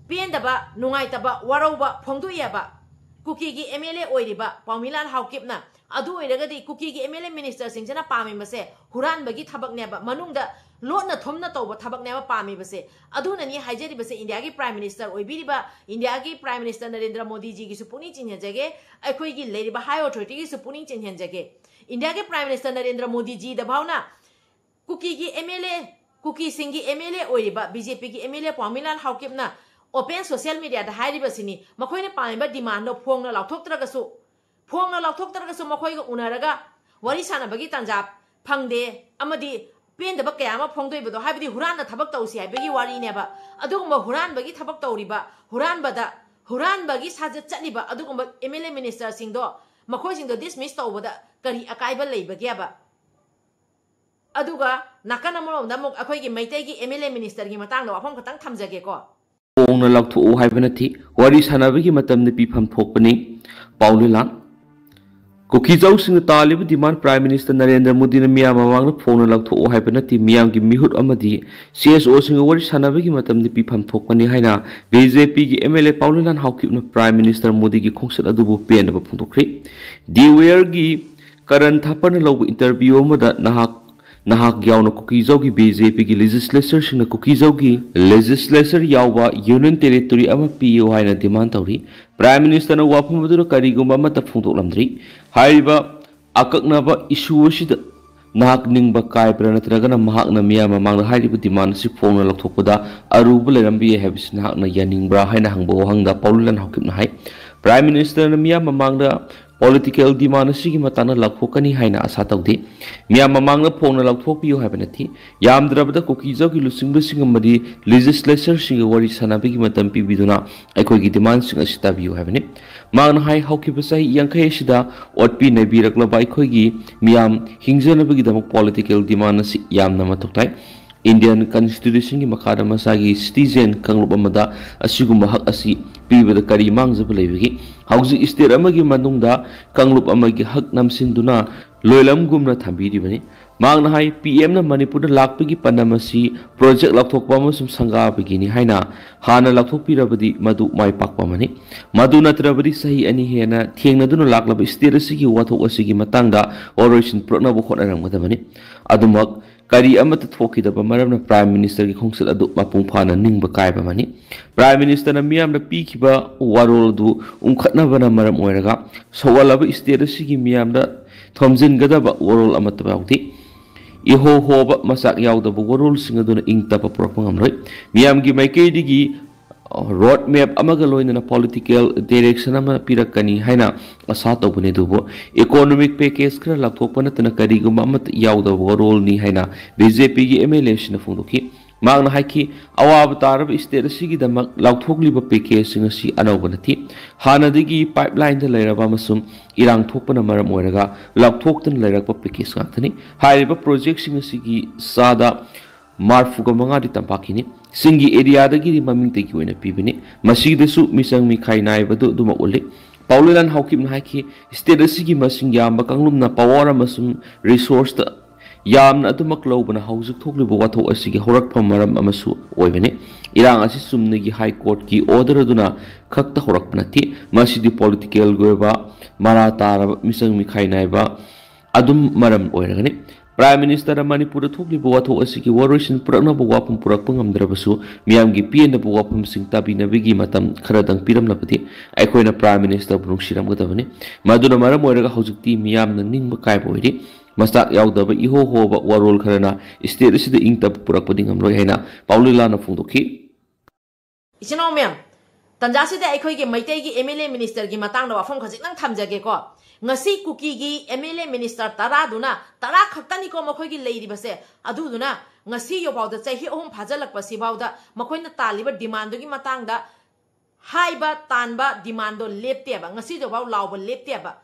ꯄꯦꯟꯗꯕ, ꯅꯨꯡꯉꯥꯏꯇꯕ, ꯋꯥꯔꯧꯕ ꯐꯣꯡꯗꯣꯛꯏꯑꯕ꯫ ꯀꯨꯀꯤꯒꯤ MLA ꯑꯣꯏꯔꯤꯕ ꯄꯥꯎꯃꯤꯂꯥꯜ ꯍꯥꯎꯀꯤꯞꯅ꯫ ꯑꯗꯨ ꯑꯣꯏꯔꯒꯗꯤ ꯀꯨꯀꯤꯒꯤ MLA ministerꯁꯤꯡꯁꯤꯅ ꯄꯥꯝꯃꯤꯕꯁꯦ ꯍꯨꯔꯥꯟꯕꯒꯤ ꯊꯕꯛꯅꯦꯕ, ꯃꯅꯨꯡꯗ ꯂꯣꯠꯅ ꯊꯨꯝꯅ ꯇꯧꯕ ꯊꯕꯛꯅꯦꯕ ꯄꯥꯝꯃꯤꯕꯁꯦ꯫ ꯑꯗꯨꯅꯅꯤ ꯍꯥꯏꯖꯔꯤꯕꯁꯦ, ꯏꯟꯗꯤꯌꯥꯒꯤ Prime Minister ꯑꯣꯏꯕꯤꯔꯤꯕ ꯏꯟꯗꯤꯌꯥꯒꯤ Prime Minister ꯅꯔꯦꯟꯗ꯭ꯔ ꯃꯣꯗꯤꯖꯤꯒꯤꯁꯨ ꯄꯨꯛꯅꯤꯡ ꯆꯤꯡꯍꯟꯖꯒꯦ, ꯑꯩꯈꯣꯏꯒꯤ ꯂꯩꯔꯤꯕ high authorityꯒꯤꯁꯨ ꯄꯨꯛꯅꯤꯡ ꯆꯤꯡꯍꯟꯖꯒꯦ꯫ ꯏꯟꯗꯤꯌꯥꯒꯤ Prime Minister ꯅꯔꯦꯟꯗ꯭ꯔ ꯃꯣꯗꯤꯖꯤꯗ ꯐꯥꯎꯅ ꯀꯨꯀꯤꯒꯤ MLA, ꯀꯨꯀꯤꯁꯤꯡꯒꯤ MLA ꯑꯣꯏꯔꯤꯕ BJPꯒꯤ MLA ꯄꯥꯎꯃꯤꯂꯥꯜ ꯍꯥꯎꯀꯤꯞꯅ open social mediaꯗ ꯍꯥꯏꯔꯤꯕꯁꯤꯅꯤ, ꯃꯈꯣꯏꯅ ꯄꯥꯝꯃꯤꯕ demandꯗꯣ ꯐꯣꯡꯅ ꯂꯥꯎꯊꯣꯛꯇ꯭ꯔꯒꯁꯨ, ꯐꯣꯡꯅ ꯂꯥꯎꯊꯣꯛꯇ꯭ꯔꯒꯁꯨ ꯃꯈꯣꯏꯒ ꯎꯅꯔꯒ ꯋꯥꯔꯤ ꯁꯥꯟꯅꯕꯒꯤ ꯇꯥꯟꯖꯥ ꯐꯪꯗꯦ ꯑꯃꯗꯤ ꯄꯦꯟꯗꯕ ꯀꯌꯥ ꯑꯃ ꯐꯣꯡꯗꯣꯛꯏꯕꯗꯣ, ꯍꯥꯏꯕꯗꯤ ꯍꯨꯔꯥꯟꯅ ꯊꯕꯛ ꯇꯧꯁꯤ ꯍꯥꯏꯕꯒꯤ ꯋꯥꯔꯤꯅꯦꯕ꯫ ꯑꯗꯨꯒꯨꯝꯕ ꯍꯨꯔꯥꯟꯕꯒꯤ ꯊꯕꯛ ꯇꯧꯔꯤꯕ, ꯍꯨꯔꯥꯟꯕꯗ, ꯍꯨꯔꯥꯟꯕꯒꯤ ꯁꯥꯖꯠ ꯆꯠꯂꯤꯕ ꯑꯗꯨꯒꯨꯝꯕ MLA ministerꯁꯤꯡꯗꯣ, ꯃꯈꯣꯏꯁꯤꯡꯗꯣ dismiss ꯇꯧꯕꯗ ꯀꯔꯤ ꯑꯀꯥꯏꯕ ꯂꯩꯕꯒꯦꯕ? ꯑꯗꯨꯒ ꯅꯥꯀꯟ ꯑꯃꯔꯣꯝꯗ ꯑꯃꯨꯛ ꯑꯩꯈꯣꯏꯒꯤ ꯃꯩꯇꯩꯒꯤ ꯑꯦꯝ ꯑꯦꯜ ꯑꯦ ꯃꯤꯅꯤꯁꯇꯔꯒꯤ ꯃꯇꯥꯡꯗ ꯋꯥꯐꯝ ꯈꯛꯇꯪ ꯊꯝꯖꯒꯦꯀꯣ꯫ ꯐꯣꯡꯅ ꯂꯥꯎꯊꯣꯛꯎ ꯍꯥꯏꯕ ꯅꯠꯇꯦ, ꯋꯥꯔꯤ ꯁꯥꯟꯅꯕꯒꯤ ꯃꯇꯝꯗ ꯄꯤꯐꯝ ꯊꯣꯛꯄꯅꯤ꯫ ꯄꯥꯎ ꯂꯤꯂꯥꯡ꯫ ꯀꯨꯀꯤꯖꯥꯎꯁꯤꯡꯅ ꯇꯥꯜꯂꯤꯕ ꯗꯤꯃꯥꯟ ꯄ꯭ꯔꯥꯏꯝ ꯃꯤꯅꯤꯁꯇꯔ ꯅꯔꯦꯟꯗ꯭ꯔ ꯃꯣꯗꯤꯅ ꯃꯤꯌꯥꯝ ꯃꯃꯥꯡꯗ ꯐꯣꯡꯅ ꯂꯥꯎꯊꯣꯛꯎ ꯍꯥꯏꯕ ꯅꯠꯇꯦ, ꯃꯤꯌꯥꯝꯒꯤ ꯃꯤꯍꯨꯠ ꯑꯃꯗꯤ ꯁꯤ ꯑꯦꯁ ꯑꯣꯁꯤꯡꯒ ꯋꯥꯔꯤ ꯁꯥꯟꯅꯕꯒꯤ ꯃꯇꯝꯗ ꯄꯤꯐꯝ ꯊꯣꯛꯄꯅꯤ ꯍꯥꯏꯅ ꯕꯤ ꯖꯦ ꯄꯤꯒꯤ ꯑꯦꯝ ꯑꯦꯜ ꯑꯦ ꯄꯥꯎꯂꯤꯂꯥꯟ ꯍꯥꯎꯀꯤꯞꯅ ꯄ꯭ꯔꯥꯏꯝ ꯃꯤꯅꯤꯁꯇꯔ ꯃꯣꯗꯤꯒꯤ ꯈꯣꯡꯆꯠ ꯑꯗꯨꯕꯨ ꯄꯦꯟꯗꯕ ꯐꯣꯡꯗꯣꯛꯈ꯭ꯔꯦ꯫ ꯗꯤ ꯋꯦꯌꯔꯒꯤ ꯀꯔꯟ ꯊꯥꯄꯔꯅ ꯂꯧꯕ ꯏꯟꯇꯔꯚ꯭ꯌꯨ ꯑꯃꯗ ꯅꯍꯥꯛ ꯅꯍꯥꯛ ꯌꯥꯎꯅ ꯀꯨꯀꯤꯖꯥꯎꯒꯤ ꯕꯤ ꯖꯦ ꯄꯤꯒꯤ ꯂꯦꯖꯤꯁꯂꯦꯆꯔꯁꯤꯡꯅ ꯀꯨꯀꯤꯖꯥꯎꯒꯤ ꯂꯦꯖꯤꯁꯂꯦꯆꯔ ꯌꯥꯎꯕ ꯌꯨꯅꯤꯌꯟ ꯇꯦꯔꯤꯇꯣꯔꯤ ꯑꯃ ꯄꯤꯌꯨ ꯍꯥꯏꯅ ꯗꯤꯃꯥꯟ ꯇꯧꯔꯤ꯫ ꯄ꯭ꯔꯥꯏꯝ ꯃꯤꯅꯤꯁꯇꯔꯅ ꯋꯥꯐꯝ ꯑꯗꯨꯗ ꯀꯔꯤꯒꯨꯝꯕ ꯑꯃꯠꯇ ꯐꯣꯡꯗꯣꯛꯂꯝꯗ꯭ꯔꯤ꯫ ꯍꯥꯏꯔꯤꯕ ꯑꯀꯛꯅꯕ ꯏꯁꯨ ꯑꯁꯤꯗ ꯅꯍꯥꯛ ꯅꯤꯡꯕ ꯀꯥꯏꯕ꯭ꯔꯥ, ꯅꯠꯇ꯭ꯔꯒꯅ ꯃꯍꯥꯛꯅ ꯃꯤꯌꯥꯝ ꯃꯃꯥꯡꯗ ꯍꯥꯏꯔꯤꯕ ꯗꯤꯃꯥꯟ ꯑꯁꯤ ꯐꯣꯡꯅ ꯂꯧꯊꯣꯛꯄꯗ ꯑꯔꯨꯕ ꯂꯩꯔꯝꯕ ꯌꯥꯏ ꯍꯥꯏꯕꯁꯤ ꯅꯍꯥꯛꯅ ꯌꯥꯅꯤꯡꯕ꯭ꯔꯥ ꯍꯥꯏꯅ ꯍꯪꯕ ꯋꯥꯍꯪꯗ ꯄꯥꯎꯂꯤꯂꯥꯟ ꯍꯥꯎꯀꯤꯞꯅ ꯍꯥꯏ, ꯄ꯭ꯔꯥꯏꯝ ꯃꯤꯅꯤꯁꯇꯔꯅ ꯃꯤꯌꯥꯝ ꯃꯃꯥꯡꯗ ꯄꯣꯂꯤꯇꯤꯀꯦꯜ ꯗꯤꯃꯥꯟ ꯑꯁꯤꯒꯤ ꯃꯇꯥꯡꯗ ꯂꯥꯎꯊꯣꯛꯀꯅꯤ ꯍꯥꯏꯅ ꯑꯁꯥ ꯇꯧꯗꯦ꯫ ꯃꯤꯌꯥꯝ ꯃꯃꯥꯡꯗ ꯐꯣꯡꯅ ꯂꯥꯎꯊꯣꯛꯄꯤꯌꯨ ꯍꯥꯏꯕ ꯅꯠꯇꯦ꯫ ꯌꯥꯝꯗ꯭ꯔꯕꯗ ꯀꯨꯀꯤꯖꯥꯎꯒꯤ ꯂꯨꯆꯤꯡꯕꯁꯤꯡ ꯑꯃꯗꯤ ꯂꯦꯖꯤꯁꯂꯦꯆꯔꯁꯤꯡꯒ ꯋꯥꯔꯤ ꯁꯥꯟꯅꯕꯒꯤ ꯃꯇꯝ ꯄꯤꯕꯤꯗꯨꯅ ꯑꯩꯈꯣꯏꯒꯤ ꯗꯤꯃꯥꯟꯁꯤꯡ ꯑꯁꯤ ꯇꯥꯕꯤꯌꯨ ꯍꯥꯏꯕꯅꯤ꯫ ꯃꯍꯥꯛꯅ ꯍꯥꯏ, ꯍꯧꯈꯤꯕ ꯆꯍꯤ ꯌꯥꯡꯈꯩ ꯑꯁꯤꯗ ꯑꯣꯠꯄꯤ ꯅꯩꯕꯤꯔꯛꯂꯕ ꯑꯩꯈꯣꯏꯒꯤ ꯃꯤꯌꯥꯝ ꯍꯤꯡꯖꯅꯕꯒꯤꯗꯃꯛ ꯄꯣꯂꯤꯇꯤꯀꯦꯜ ꯗꯤꯃꯥꯟ ꯑꯁꯤ ꯌꯥꯝꯅ ꯃꯊꯧ ꯇꯥꯏ꯫ ꯏꯟꯗꯤꯌꯟ ꯀꯟꯁꯇꯤꯇ꯭ꯌꯨꯁꯟꯒꯤ ꯃꯈꯥꯗ ꯃꯁꯥꯒꯤ ꯁꯤꯇꯤꯖꯦꯟ ꯀꯥꯡꯂꯨꯞ ꯑꯃꯗ ꯑꯁꯤꯒꯨꯝꯕ ꯍꯛ ꯑꯁꯤ ꯄꯤꯕꯗ ꯀꯔꯤ ꯃꯥꯡꯖꯕ ꯂꯩꯕꯒꯦ? ꯍꯧꯖꯤꯛ ꯁ꯭ꯇꯦꯠ ꯑꯃꯒꯤ ꯃꯅꯨꯡꯗ ꯀꯥꯡꯂꯨꯞ ꯑꯃꯒꯤ ꯍꯛ ꯅꯝꯁꯤꯟꯗꯨꯅ ꯂꯣꯏꯂꯝꯒꯨꯝꯅ ꯊꯝꯕꯤꯔꯤꯕꯅꯤ꯫ ꯃꯍꯥꯛꯅ ꯍꯥꯏ, ꯄꯤ ꯑꯦꯝꯅ ꯃꯅꯤꯄꯨꯔꯗ ꯂꯥꯛꯄꯒꯤ ꯄꯥꯟꯗꯝ ꯑꯁꯤ ꯄ꯭ꯔꯣꯖꯦꯛ ꯂꯥꯎꯊꯣꯛꯄ ꯑꯃꯁꯨꯡ ꯁꯪꯒꯥꯕꯒꯤꯅꯤ ꯍꯥꯏꯅ ꯍꯥꯟꯅ ꯂꯥꯎꯊꯣꯛꯄꯤꯔꯕꯗꯤ ꯃꯗꯨ ꯃꯥꯏ ꯄꯥꯛꯄ ꯑꯃꯅꯤ꯫ ꯃꯗꯨ ꯅꯠꯇ꯭ꯔꯕꯗꯤ ꯆꯍꯤ ꯑꯅꯤ ꯍꯦꯟꯅ ꯊꯦꯡꯅꯗꯨꯅ ꯂꯥꯛꯂꯕ ꯁ꯭ꯇꯦꯠ ꯑꯁꯤꯒꯤ ꯋꯥꯊꯣꯛ ꯑꯁꯤꯒꯤ ꯃꯇꯥꯡꯗ ꯋꯥꯔꯣꯏꯁꯤꯟ ꯄꯨꯔꯛꯅꯕ ꯍꯣꯠꯅꯔꯝꯒꯗꯕꯅꯤ꯫ ꯑꯗꯨꯃꯛ ꯀꯔꯤ ꯑꯃꯠꯇ ꯊꯣꯛꯈꯤꯗꯕ ꯃꯔꯝꯅ ꯄ꯭ꯔꯥꯏꯝ ꯃꯤꯅꯤꯁꯇꯔꯒꯤ ꯈꯣꯡꯆꯠ ꯑꯗꯨ ꯃꯄꯨꯡ ꯐꯥꯅ ꯅꯤꯡꯕ ꯀꯥꯏꯕ ꯑꯃꯅꯤ꯫ ꯄ꯭ꯔꯥꯏꯝ ꯃꯤꯅꯤꯁꯇꯔꯅ ꯃꯤꯌꯥꯝꯗ ꯄꯤꯈꯤꯕ ꯋꯥꯔꯣꯜ ꯑꯗꯨ ꯎꯪꯈꯠꯅꯕꯅ ꯃꯔꯝ ꯑꯣꯏꯔꯒ ꯁꯧꯒꯠꯂꯕ ꯁ꯭ꯇꯦꯠ ꯑꯁꯤꯒꯤ ꯃꯤꯌꯥꯝꯗ ꯊꯣꯝꯖꯤꯟꯒꯗꯕ ꯋꯥꯔꯣꯜ ꯑꯃꯠꯇ ꯌꯥꯎꯗꯦ꯫ ꯏꯍꯣ ꯍꯣꯕ ꯃꯆꯥꯛ ꯌꯥꯎꯗꯕ ꯋꯥꯔꯣꯜꯁꯤꯡ ꯑꯗꯨꯅ ꯏꯪ ꯇꯞꯄ ꯄꯨꯔꯛꯄ ꯉꯝꯂꯣꯏ꯫ ꯃꯤꯌꯥꯝꯒꯤ ꯃꯥꯏꯀꯩꯗꯒꯤ ꯔꯣꯗ ꯃꯦꯞ ꯑꯃꯒ ꯂꯣꯏꯅꯅ ꯄꯣꯂꯤꯇꯤꯀꯦꯜ ꯗꯥꯏꯔꯦꯛꯁꯟ ꯑꯃ ꯄꯤꯔꯛꯀꯅꯤ ꯍꯥꯏꯅ ꯑꯁꯥ ꯇꯧꯕꯅꯤ, ꯑꯗꯨꯕꯨ ꯏꯀꯣꯅꯣꯃꯤꯛ ꯄꯦꯀꯦꯖ ꯈꯔ ꯂꯥꯎꯊꯣꯛꯄ ꯅꯠꯇꯅ ꯀꯔꯤꯒꯨꯝꯕ ꯑꯃꯠꯇ ꯌꯥꯎꯗꯕ ꯋꯥꯔꯣꯜꯅꯤ ꯍꯥꯏꯅ ꯕꯤ ꯖꯦ ꯄꯤꯒꯤ ꯑꯦꯝ ꯑꯦꯜ ꯑꯦꯁꯤꯡꯅ ꯐꯣꯡꯗꯣꯛꯈꯤ꯫ ꯃꯍꯥꯛꯅ ꯍꯥꯏꯈꯤ, ꯑꯋꯥꯕ ꯇꯥꯔꯕ ꯁ꯭ꯇꯦꯠ ꯑꯁꯤꯒꯤꯗꯃꯛ ꯂꯥꯎꯊꯣꯛꯂꯤꯕ ꯄꯦꯀꯦꯖꯁꯤꯡ ꯑꯁꯤ ꯑꯅꯧꯕ ꯅꯠꯇꯦ꯫ ꯍꯥꯟꯅꯗꯒꯤ ꯄꯥꯏꯞꯂꯥꯏꯟꯗ ꯂꯩꯔꯕ ꯑꯃꯁꯨꯡ ꯏꯔꯥꯡ ꯊꯣꯛꯄꯅ ꯃꯔꯝ ꯑꯣꯏꯔꯒ ꯂꯥꯎꯊꯣꯛꯇꯨꯅ ꯂꯩꯔꯛꯄ ꯄꯦꯀꯦꯖ ꯉꯥꯛꯇꯅꯤ꯫ ꯍꯥꯏꯔꯤꯕ ꯄ꯭ꯔꯣꯖꯦꯛꯁꯤꯡ ꯑꯁꯤꯒꯤ ꯆꯥꯗ ꯃꯔꯤꯐꯨꯒ ꯃꯉꯥꯗꯤ ꯇꯝꯄꯥꯛꯀꯤꯅꯤ꯫ ꯆꯤꯡꯒꯤ ꯑꯦꯔꯤꯌꯥꯗꯒꯤꯗꯤ ꯃꯃꯤꯡꯇꯒꯤ ꯑꯣꯏꯅ ꯄꯤꯕꯅꯤ꯫ ꯃꯁꯤꯗꯁꯨ ꯃꯤꯆꯪ ꯃꯤꯈꯥꯏ ꯅꯥꯏꯕꯗꯨ ꯑꯗꯨꯃꯛ ꯎꯠꯂꯤ꯫ ꯄꯥꯎꯂꯨ ꯂꯥꯟ ꯍꯥꯎꯀꯤꯞꯅ ꯍꯥꯏꯈꯤ, ꯁ꯭ꯇꯦꯠ ꯑꯁꯤꯒꯤ ꯃꯁꯤꯡ ꯌꯥꯝꯕ ꯀꯥꯡꯂꯨꯞꯅ ꯄꯥꯋꯔ ꯑꯃꯁꯨꯡ ꯔꯤꯁꯣꯔꯁꯇ ꯌꯥꯝꯅ ꯑꯗꯨꯃꯛ ꯂꯧꯕꯅ ꯍꯧꯖꯤꯛ ꯊꯣꯛꯂꯤꯕ ꯋꯥꯊꯣꯛ ꯑꯁꯤꯒꯤ ꯍꯧꯔꯛꯐꯝ ꯃꯔꯝ ꯑꯃꯁꯨ ꯑꯣꯏꯕꯅꯤ꯫ ꯏꯔꯥꯡ ꯑꯁꯤ ꯆꯨꯝꯅꯒꯤ ꯍꯥꯏ ꯀꯣꯔꯠꯀꯤ ꯑꯣꯔꯗꯔ ꯑꯗꯨꯅ ꯈꯛꯇ ꯍꯧꯔꯛꯄ ꯅꯠꯇꯦ꯫ ꯃꯁꯤꯗꯤ ꯄꯣꯂꯤꯇꯤꯀꯦꯜꯒꯤ ꯑꯣꯏꯕ ꯃꯔꯥ ꯇꯥꯔꯕ ꯃꯤꯆꯪ ꯃꯤꯈꯥꯏ ꯅꯥꯏꯕ ꯑꯗꯨꯝ ꯃꯔꯝ ꯑꯣꯏꯔꯒꯅꯤ꯫ ꯄ꯭ꯔꯥꯏꯝ ꯃꯤꯅꯤꯁꯇꯔꯅ ꯃꯅꯤꯄꯨꯔꯗ ꯊꯣꯛꯂꯤꯕ ꯋꯥꯊꯣꯛ ꯑꯁꯤꯒꯤ ꯋꯥꯔꯣꯏꯁꯤꯟ ꯄꯨꯔꯛꯅꯕ ꯋꯥꯐꯝ ꯄꯨꯔꯛꯄ ꯉꯝꯗ꯭ꯔꯕꯁꯨ, ꯃꯤꯌꯥꯝꯒꯤ ꯄꯦꯟꯅꯕ ꯋꯥꯐꯝꯁꯤꯡ ꯇꯥꯕꯤꯅꯕꯒꯤ ꯃꯇꯝ ꯈꯔꯗꯪ ꯄꯤꯔꯝꯂꯕꯗꯤ ꯑꯩꯈꯣꯏꯅ ꯄ꯭ꯔꯥꯏꯝ ꯃꯤꯅꯤꯁꯇꯔꯕꯨ ꯅꯨꯡꯁꯤꯔꯝꯒꯗꯕꯅꯤ꯫ ꯃꯗꯨꯅ ꯃꯔꯝ ꯑꯣꯏꯔꯒ ꯍꯧꯖꯤꯛꯇꯤ ꯃꯤꯌꯥꯝꯅ ꯅꯤꯡꯕ ꯀꯥꯏꯕ ꯑꯣꯏꯔꯤ꯫ ꯃꯆꯥꯛ ꯌꯥꯎꯗꯕ ꯏꯍꯣ ꯍꯣꯕ ꯋꯥꯔꯣꯜ ꯈꯔꯅ ꯁ꯭ꯇꯦꯠ ꯑꯁꯤꯗ ꯏꯪ ꯇꯞꯄ ꯄꯨꯔꯛꯄꯗꯤ ꯉꯝꯂꯣꯏ ꯍꯥꯏꯅ ꯄꯥꯎꯂꯨ ꯂꯥꯟꯅ ꯐꯣꯡꯗꯣꯛꯈꯤ꯫ ꯏꯆꯤꯟ ꯏꯅꯥꯎ ꯃꯌꯥꯝ, ꯇꯟꯖꯥꯁꯤꯗ ꯑꯩꯈꯣꯏꯒꯤ ꯃꯩꯇꯩꯒꯤ ꯑꯦꯝ ꯑꯦꯜ ꯑꯦ ꯃꯤꯅꯤꯁꯇꯔꯒꯤ ꯃꯇꯥꯡꯗ ꯋꯥꯐꯝ ꯈꯖꯤꯛꯇꯪ ꯊꯝꯖꯒꯦꯀꯣ꯫ ꯉꯁꯤ ꯀꯨꯀꯤꯒꯤ ꯑꯦꯝ ꯑꯦꯜ ꯑꯦ ꯃꯤꯅꯤꯁꯇꯔ ꯇꯔꯥꯗꯨꯅ, ꯇꯔꯥ ꯈꯛꯇꯅꯤꯀꯣ ꯃꯈꯣꯏꯒꯤ ꯂꯩꯔꯤꯕꯁꯦ, ꯑꯗꯨꯗꯨꯅ ꯉꯁꯤ ꯌꯧꯐꯥꯎꯗ ꯆꯍꯤ ꯑꯍꯨꯝ ꯐꯥꯖꯤꯜꯂꯛꯄꯁꯤꯐꯥꯎꯗ ꯃꯈꯣꯏꯅ ꯇꯥꯜꯂꯤꯕ ꯗꯤꯃꯥꯟꯗꯨꯒꯤ ꯃꯇꯥꯡꯗ, ꯍꯥꯏꯕ ꯇꯥꯟꯕ ꯗꯤꯃꯥꯟꯗꯣ ꯂꯦꯞꯇꯦꯕ, ꯉꯁꯤꯗꯐꯥꯎ ꯂꯥꯎꯕ ꯂꯦꯞꯇꯦꯕ꯫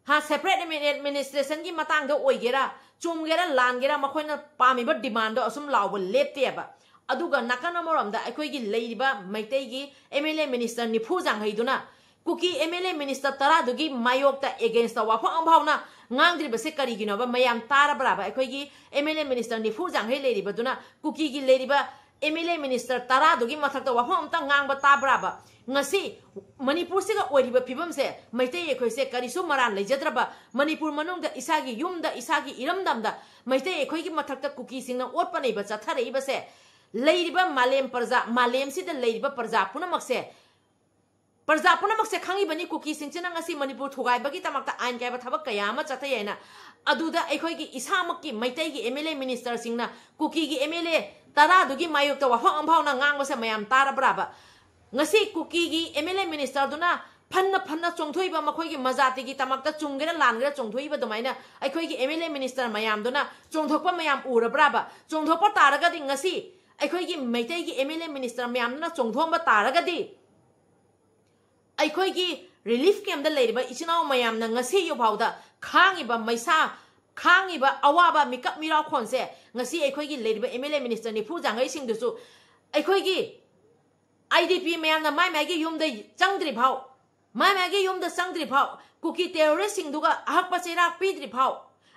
ꯍꯥ, ꯁꯦꯄꯔꯦꯠ ꯑꯦꯗꯃꯤꯅꯤꯁꯇ꯭ꯔꯦꯁꯟꯒꯤ ꯃꯇꯥꯡꯗ ꯑꯣꯏꯒꯦꯔꯥ, ꯆꯨꯝꯒꯦꯔꯥ ꯂꯥꯟꯒꯦꯔꯥ, ꯃꯈꯣꯏꯅ ꯄꯥꯝꯃꯤꯕ ꯗꯤꯃꯥꯟꯗꯣ ꯑꯁꯨꯝ ꯂꯥꯎꯕ ꯂꯦꯞꯇꯦꯕ꯫ ꯑꯗꯨꯒ ꯅꯥꯀꯟ ꯑꯃꯔꯣꯝꯗ ꯑꯩꯈꯣꯏꯒꯤ ꯂꯩꯔꯤꯕ ꯃꯩꯇꯩꯒꯤ ꯑꯦꯝ ꯑꯦꯜ ꯑꯦ ꯃꯤꯅꯤꯁꯇꯔ ꯅꯤꯐꯨ ꯌꯥꯡꯈꯩꯗꯨꯅ ꯀꯨꯀꯤ ꯑꯦꯝ ꯑꯦꯜ ꯑꯦ ꯃꯤꯅꯤꯁꯇꯔ ꯇꯔꯥꯗꯨꯒꯤ ꯃꯥꯌꯣꯛꯇ, ꯑꯦꯒꯦꯟꯁꯇ ꯋꯥꯐꯝ ꯑꯃꯐꯥꯎꯅ ꯉꯥꯡꯗ꯭ꯔꯤꯕꯁꯦ ꯀꯔꯤꯒꯤꯅꯣꯕ? ꯃꯌꯥꯝ ꯇꯥꯔꯕ꯭ꯔꯥꯕ? ꯑꯩꯈꯣꯏꯒꯤ ꯑꯦꯝ ꯑꯦꯜ ꯑꯦ ꯃꯤꯅꯤꯁꯇꯔ ꯅꯤꯐꯨ ꯌꯥꯡꯈꯩ ꯂꯩꯔꯤꯕꯗꯨꯅ ꯀꯨꯀꯤꯒꯤ ꯂꯩꯔꯤꯕ ꯑꯦꯝ ꯑꯦꯜ ꯑꯦ ꯃꯤꯅꯤꯁꯇꯔ ꯇꯔꯥꯗꯨꯒꯤ ꯃꯊꯛꯇ ꯋꯥꯐꯝ ꯑꯝꯇ ꯉꯥꯡꯕ ꯇꯥꯕ꯭ꯔꯥꯕ? ꯉꯁꯤ ꯃꯅꯤꯄꯨꯔꯁꯤꯒ ꯑꯣꯏꯔꯤꯕ ꯐꯤꯕꯝꯁꯦ, ꯃꯩꯇꯩ ꯑꯩꯈꯣꯏꯁꯦ ꯀꯔꯤꯁꯨ ꯃꯔꯥꯟ ꯂꯩꯖꯗ꯭ꯔꯕ, ꯃꯅꯤꯄꯨꯔ ꯃꯅꯨꯡꯗ ꯏꯁꯥꯒꯤ ꯌꯨꯝꯗ, ꯏꯁꯥꯒꯤ ꯏꯔꯝꯗꯝꯗ ꯃꯩꯇꯩ ꯑꯩꯈꯣꯏꯒꯤ ꯃꯊꯛꯇ ꯀꯨꯀꯤꯁꯤꯡꯅ ꯑꯣꯠꯄ ꯅꯩꯕ ꯆꯠꯊꯔꯛꯏꯕꯁꯦ, ꯂꯩꯔꯤꯕ ꯃꯥꯂꯦꯝ ꯄ꯭ꯔꯖꯥ, ꯃꯥꯂꯦꯝꯁꯤꯗ ꯂꯩꯔꯤꯕ ꯄ꯭ꯔꯖꯥ ꯄꯨꯝꯅꯃꯛꯁꯦ, ꯄ꯭ꯔꯖꯥ ꯄꯨꯝꯅꯃꯛꯁꯦ ꯈꯪꯉꯤꯕꯅꯤ, ꯀꯨꯀꯤꯁꯤꯡꯁꯤꯅ ꯉꯁꯤ ꯃꯅꯤꯄꯨꯔ ꯊꯨꯒꯥꯏꯕꯒꯤꯗꯃꯛꯇ ꯑꯥꯏꯟ ꯀꯥꯏꯕ ꯊꯕꯛ ꯀꯌꯥ ꯑꯃ ꯆꯠꯊꯩ ꯍꯥꯏꯅ꯫ ꯑꯗꯨꯗ ꯑꯩꯈꯣꯏꯒꯤ ꯏꯁꯥꯃꯛꯀꯤ ꯃꯩꯇꯩꯒꯤ ꯑꯦꯝ ꯑꯦꯜ ꯑꯦ ꯃꯤꯅꯤꯁꯇꯔꯁꯤꯡꯅ ꯀꯨꯀꯤꯒꯤ ꯑꯦꯝ ꯑꯦꯜ ꯑꯦ ꯇꯔꯥꯗꯨꯒꯤ ꯃꯥꯌꯣꯛꯇ ꯋꯥꯐꯝ ꯑꯃꯐꯥꯎꯅ ꯉꯥꯡꯕꯁꯦ ꯃꯌꯥꯝ ꯇꯥꯔꯕ꯭ꯔꯥꯕ? ꯉꯁꯤ ꯀꯨꯀꯤꯒꯤ ꯑꯦꯝ ꯑꯦꯜ ꯑꯦ ꯃꯤꯅꯤꯁꯇꯔꯗꯨꯅ ꯐꯟꯅ ꯐꯟꯅ ꯆꯣꯡꯊꯣꯛꯏꯕ ꯃꯈꯣꯏꯒꯤ ꯃꯖꯥꯇꯤꯒꯤ ꯇꯃꯛꯇ ꯆꯨꯝꯒꯦꯔꯥ ꯂꯥꯟꯒꯦꯔꯥ ꯆꯣꯡꯊꯣꯛꯏꯕ ꯑꯗꯨꯃꯥꯏꯅ ꯑꯩꯈꯣꯏꯒꯤ MLA minister ꯃꯌꯥꯝꯗꯨꯅ ꯆꯣꯡꯊꯣꯛꯄ ꯃꯌꯥꯝ ꯎꯔꯕ꯭ꯔꯥꯕ? ꯆꯣꯡꯊꯣꯛꯄ ꯇꯥꯔꯒꯗꯤ ꯉꯁꯤ ꯑꯩꯈꯣꯏꯒꯤ ꯃꯩꯇꯩꯒꯤ MLA minister ꯃꯌꯥꯝꯗꯨꯅ ꯆꯣꯡꯊꯣꯛꯑꯝꯕ ꯇꯥꯔꯒꯗꯤ ꯑꯩꯈꯣꯏꯒꯤ relief campꯇ ꯂꯩꯔꯤꯕ ꯏꯆꯤꯟ ꯏꯅꯥꯎ ꯃꯌꯥꯝꯅ ꯉꯁꯤ ꯌꯧꯐꯥꯎꯗ ꯈꯥꯡꯉꯤꯕ ꯃꯩꯁꯥ, ꯈꯥꯡꯉꯤꯕ ꯑꯋꯥꯕ ꯃꯤꯀꯞ ꯃꯤꯔꯥꯎꯈꯣꯟꯁꯦ ꯉꯁꯤ ꯑꯩꯈꯣꯏꯒꯤ ꯂꯩꯔꯤꯕ MLA minister ꯅꯤꯐꯨ ꯆꯥꯡꯈꯩꯁꯤꯡꯗꯨꯁꯨ ꯑꯩꯈꯣꯏꯒꯤ IDP ꯃꯌꯥꯝꯅ ꯃꯥꯏ ꯃꯥꯏꯒꯤ ꯌꯨꯝꯗ ꯆꯪꯗ꯭ꯔꯤ ꯐꯥꯎ, ꯃꯥꯏ ꯃꯥꯏꯒꯤ ꯌꯨꯝꯗ ꯆꯪꯗ꯭ꯔꯤ ꯐꯥꯎ, ꯀꯨꯀꯤ terroristꯁꯤꯡꯗꯨꯒ ꯑꯍꯛꯄ ꯆꯩꯔꯥꯛ ꯄꯤꯗ꯭ꯔꯤ ꯐꯥꯎ,